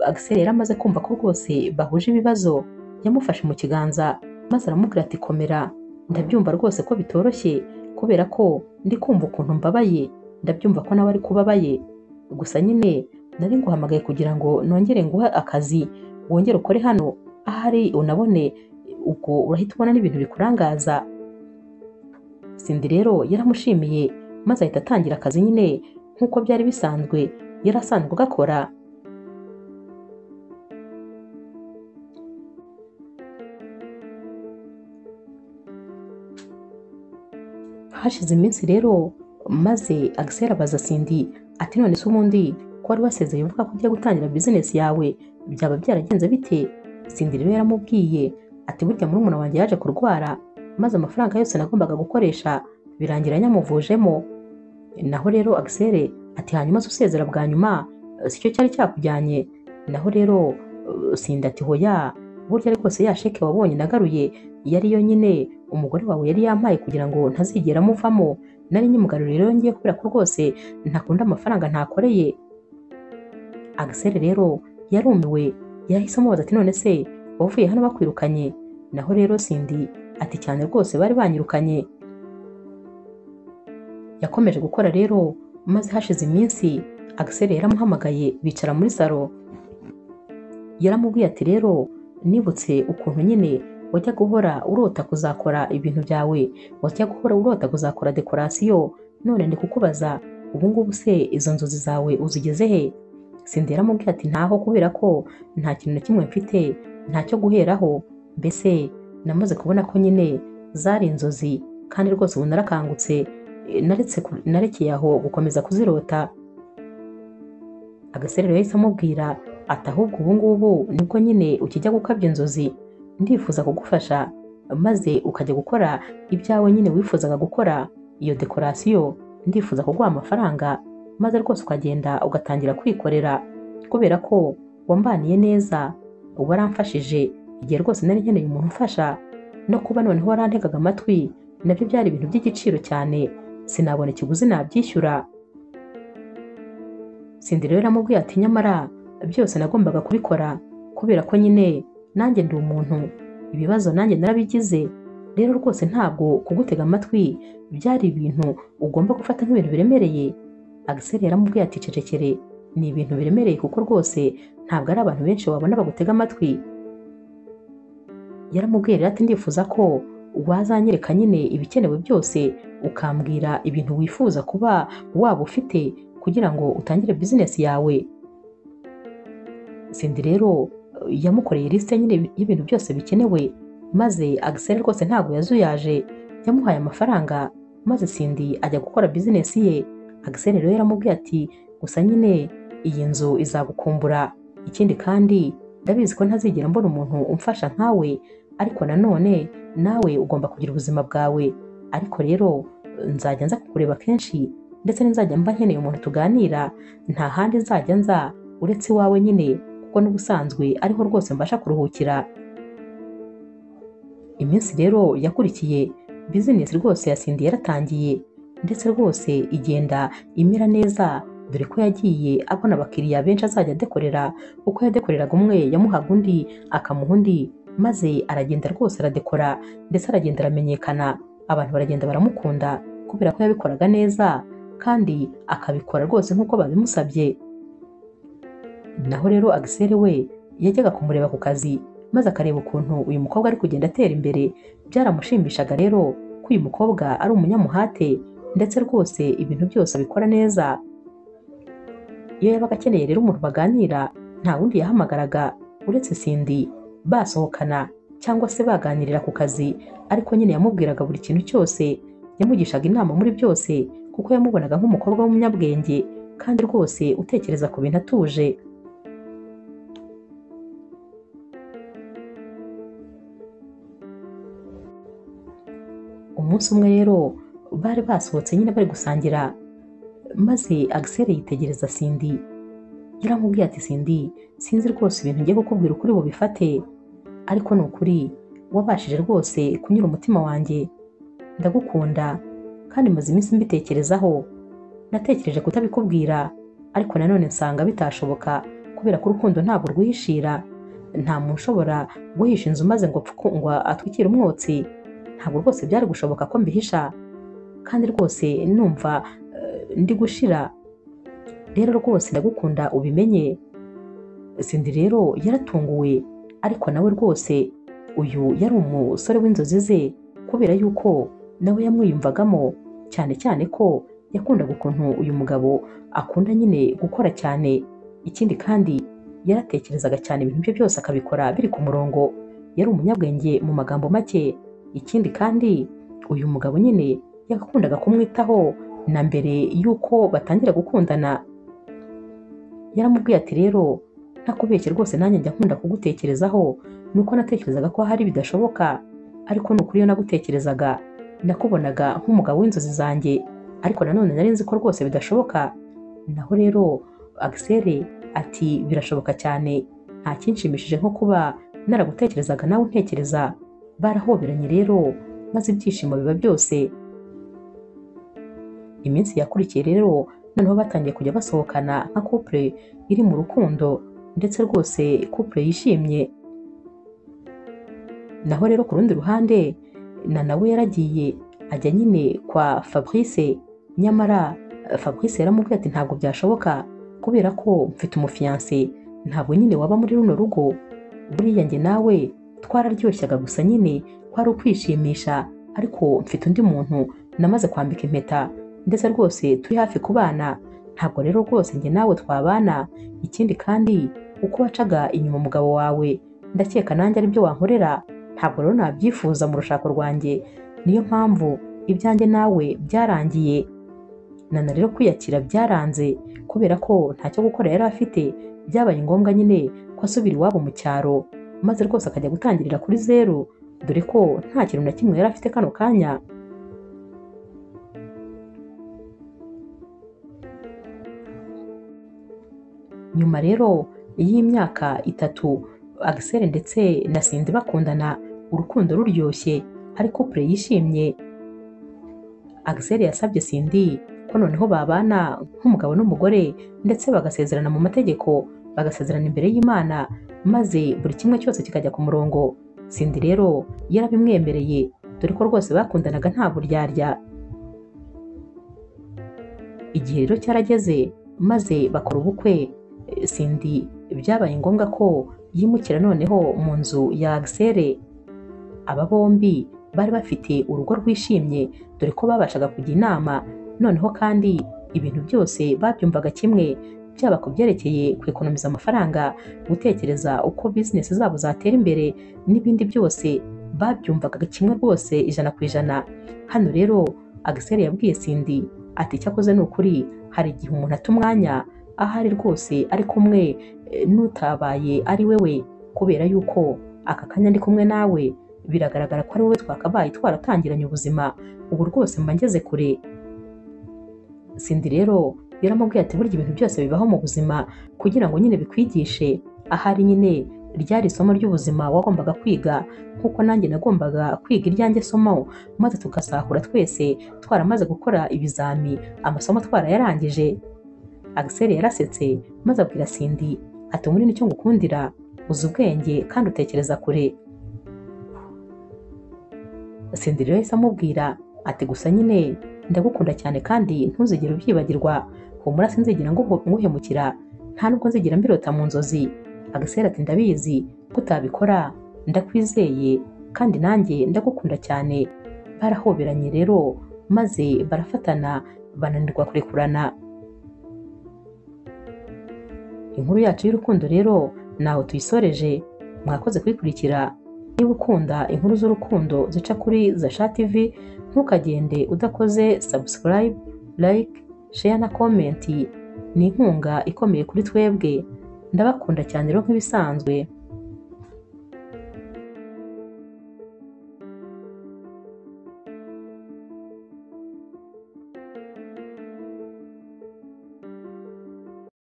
Axel yari amaze kumva ko rwose bahuje ibibazo. Yamufashe mu kiganza maze aramubwira ati komera, ndabyumva rwose ko bitoroshye kubera ko ndi kumva ukuntu mbabaye, ndabyumva ko nawe ari kubabaye, gusa nyine nari nguhamagaye kugira ngo nongere nguhe akazi wongere ukore hano, ahari unabone ubwo urahita ubona n'ibintu bikurangaza. Cindy rero yaramushimiye maze ahita atangira akazi nyine nk'uko byari bisanzwe yari asanzwe agakora. Hashize iminsi rero maze Axel abaza Cindy ati none se ubundi ko wari wasezeye uvuga ko ugiye gutangira business yawe byaba byaragenze bite? Cindy rero yaramubwiye ati burya murumuna wanjye yaje kurwara maze amafaranga yose nagombaga gukoresha birangira nyamuvujemo. Naho rero Axel ati hanyuma se usezera bwa nyuma sicyo cyari cyakujyanye? Naho rero Cindy ati hoya, burya rwose ya sheke wabonye nagaruye yari yo nyine umugore wawe yari yampaye kugira ngo ntazigera amuvamo, nari nyimugaruriye rero ngiye kubera ko rwose ntakunda amafaranga ntakoreye. Axel rero yarumiwe, yahise amubaza ati none se wavuye hano bakwirukanye? Naho rero Cindy ati cyane rwose bari banyirukanye. Yakomeje gukora rero maze hashize iminsi Axel yaramuhamagaye bicara muri salo, yaramubwiye ati rero nibutse ukuntu nyine wajya guhora urota kuzakora ibintu byawe, wajya guhora urota kuzakora dekorasiyo, none ndi kukubaza ubu ngubu se izo nzozi zawe uzigeze he? Cindy yaramubwiye ati ntaho, kubera ko nta kintu na kimwe mfite, ntacyo guheraho, mbese namaze kubona ko nyine zari inzozi kandi rwose ubu narakangutse, narekeye aho gukomeza kuzirota. Axel rero yahise amubwira Ati ahubwo ubu ngubu nibwo nyine ukijya gukabya inzozi, ndifuza kugufasha maze ukajya gukora ibyawe nyine wifuzaga gukora, iyo dekorasiyo ndifuza kuguha amafaranga maze rwose ukagenda ugatangira kwikorera, kubera ko wambaniye neza, waramfashije igihe rwose nari nkeneye umuntu umfasha, no kuba noneho warantegaga amatwi nabyo byari ibintu by'igiciro cyane, sinabona ikiguzi nabyishyura. Cindy rero yaramubwiye ati nyamara byose nagombaga kubikora kubera ko nyine nanjye ndi umuntu, ibibazo nanjye narabigize, rero rwose ntabwo kugutega amatwi byari ibintu ugomba gufata nk'ibintu biremereye. Axel yaramubwiye ati cecekere, ni ibintu biremereye kuko rwose ntabwo ari abantu benshi wabona bagutega amatwi. Yaramubwiye rero ati ndifuza ko wazanyereka nyine ibikenewe byose, ukambwira ibintu wifuza kuba waba ufite kugira ngo utangire bizinesi yawe. Cindy rero yamukoreye lisite nyine y'ibintu byose bikenewe, maze Axel rwose ntabwo yazuyaje, yamuhaye amafaranga maze Cindy ajya gukora bizinesi ye. Axel rero yaramubwiye ati gusa nyine iyi nzu izagukumbura, ikindi kandi ndabizi ko ntazigera mbona umuntu umfasha nkawe, ariko nanone nawe ugomba kugira ubuzima bwawe, ariko rero nzajya nza kukureba kenshi, ndetse nzajya mba nkeneye umuntu tuganira, nta handi nzajya nza uretse iwawe nyine, kuko n'ubusanzwe ariho rwose mbasha kuruhukira. Iminsi rero yakurikiye bizinesi rwose ya Cindy yaratangiye, ndetse rwose igenda imera neza, dore ko yagiye abona abakiriya benshi azajya adekorera, uko yadekoreraga umwe yamuhaga undi akamuha undi, maze aragenda rwose aradekora, ndetse aragenda aramenyekana, abantu baragenda baramukunda kubera ko yabikoraga neza kandi akabikora rwose nk'uko babimusabye. Naho rero Axel we yajyaga kumureba ku kazi, maze akareba ukuntu uyu mukobwa ari kugenda atera imbere, byaramushimishaga rero ko uyu mukobwa ari umunyamuhate, ndetse rwose ibintu byose abikora neza. Iyo yabaga akeneye rero umuntu baganira, nta wundi yahamagaraga uretse Cindy, basohokana cyangwa se baganirira ku kazi, ariko nyine yamubwiraga buri kintu cyose, yamugishaga inama muri byose, kuko yamubonaga nk'umukobwa w'umunyabwenge kandi rwose utekereza ku bintu atuje. Umunsi umwe rero bari basohotse nyine bari gusangira, maze Axel yitegereza Cindy, yaramubwiye ati Cindy, sinzi rwose ibintu ngiye kukubwira ukuri bubifate, ariko ni ukuri wabashije rwose kunyura umutima wanjye, ndagukunda kandi maze iminsi mbitekerezaho, natekereje kutabikubwira ariko nanone nsanga bitashoboka kubera ko urukundo ntabwo rwihishira, nta muntu ushobora guhisha inzu maze ngo ngo atwikire umwotsi, ntabwo rwose byari gushoboka ko mbihisha, kandi rwose numva ndi gushira, rero rwose ndagukunda ubimenye. Cindy rero yaratunguwe, ariko nawe rwose uyu yari umusore w'inzozi ze, kubera yuko nawe yamwiyumvagamo, cyane cyane ko yakundaga ukuntu uyu mugabo akunda nyine gukora cyane, ikindi kandi yaratekerezaga cyane ibintu bye byose akabikora biri ku murongo, yari umunyabwenge mu magambo make, ikindi kandi uyu mugabo nyine yakundaga kumwitaho na mbere yuko batangira gukundana. Yaramubwiye ati rero ntakubeshye rwose nanjye njya nkunda kugutekerezaho, nuko natekerezaga ko hari bidashoboka, ariko ni ukuri iyo nagutekerezaga nakubonaga nk'umugabo w'inzozi zanjye, ariko nanone nari nzi ko rwose bidashoboka. Naho rero Axel ati birashoboka cyane, nta kinshimishije nko kuba naragutekerezaga nawe untekereza. Barahoberanye rero maze ibyishimo biba byose. Iminsi yakurikiye rero noneho batangiye kujya basohokana nka couple iri mu rukundo, ndetse rwose couple yishimye. Naho rero ku rundi ruhande na nawe yaragiye ajya nyine kwa Fabrice, nyamara Fabrice yaramubwiye ati ntabwo byashoboka kubera ko mfite umufiyanse, ntabwo nyine waba muri runo rugo, buriya njye nawe twararyoshyaga gusa nyine kwari ukwishimisha, ariko mfite undi muntu namaze kwambika impeta, ndetse rwose turi hafi kubana, ntabwo rero rwose njye nawe twabana, ikindi kandi uko wacaga inyuma umugabo wawe ndakeka nanjye aribyo wankorera, ntabwo rero nabyifuza mu rushako rwanjye, niyo mpamvu ibyanjye nawe byarangiye. Nana rero kwiyakira byaranze kubera ko ntacyo gukora yari afite, byabaye ngombwa nyine ko asubira iwabo mu cyaro, maze rwose akajya gutangirira kuri zeru, dore ko nta kintu na kimwe yari afite kano kanya. Nyuma rero y'imyaka 3 Axel ndetse na Cindy bakundana, urukundo ruryoshye, ari couple yishimye. Axel yasabye Cindy ko noneho babana nk'umugabo n'umugore, ndetse bagasezerana mu mategeko, bagasezerana imbere y'Imana, maze buri kimwe cyose kikajya ku murongo. Cindy rero yarabimwemereye, dore ko rwose bakundanaga nta buryarya. Igihe rero cyarageze maze bakora ubukwe. Cindy byabaye ngombwa ko yimukira noneho mu nzu ya Axel. Aba bombi bari bafite urugo rwishimye, dore ko babashaga kujya inama, noneho kandi ibintu byose babyumvaga kimwe, byaba ku byerekeye kwikonomiza amafaranga, gutekereza uko bizinesi zabo zatera imbere n'ibindi byose babyumvaga kimwe rwose 100%. Hano rero Axel yabwiye Cindy ati cyakoze ni ukuri, hari igihe umuntu ata umwanya ahari rwose ari kumwe n'utabaye ari wewe, kubera yuko aka kanya ndi kumwe nawe biragaragara ko ari wowe twakabaye twaratangiranye ubuzima, ubu rwose mba ngeze kure. Cindy rero yaramubwiye ati burya ibintu byose bibaho mu buzima kugira ngo nyine bikwigishe, ahari nyine ryari isomo ry'ubuzima wagombaga kwiga nk'uko nanjye nagombaga kwiga iryanjye somo, maze tugasahura twese twaramaze gukora ibizami, amasomo twarayarangije. Axel yarasetse maze abwira Cindy ati muri nicyo ngukundira, uzi ubwenge kandi utekereza kure. Cindy rero yahise amubwira ati gusa nyine ndagukunda cyane kandi ntuzigere ubyibagirwa, humura sinzigera nguhemukira, nta nubwo nzigera mbirota mu nzozi. Axel ati ndabizi ko utabikora, ndakwizeye kandi nanjye ndagukunda cyane. Barahoberanye rero maze barafatana bananirwa kurekurana. Inkuru yacu y'urukundo rero naho tuyisoreje, mwakoze kuyikurikira. Niba ukunda inkuru z'urukundo zica kuri Zasha TV, ntukagende udakoze subscribe, like, share na comment. Ni inkunga ikomeye kuri twebwe. Ndabakunda cyane rero nk'ibisanzwe.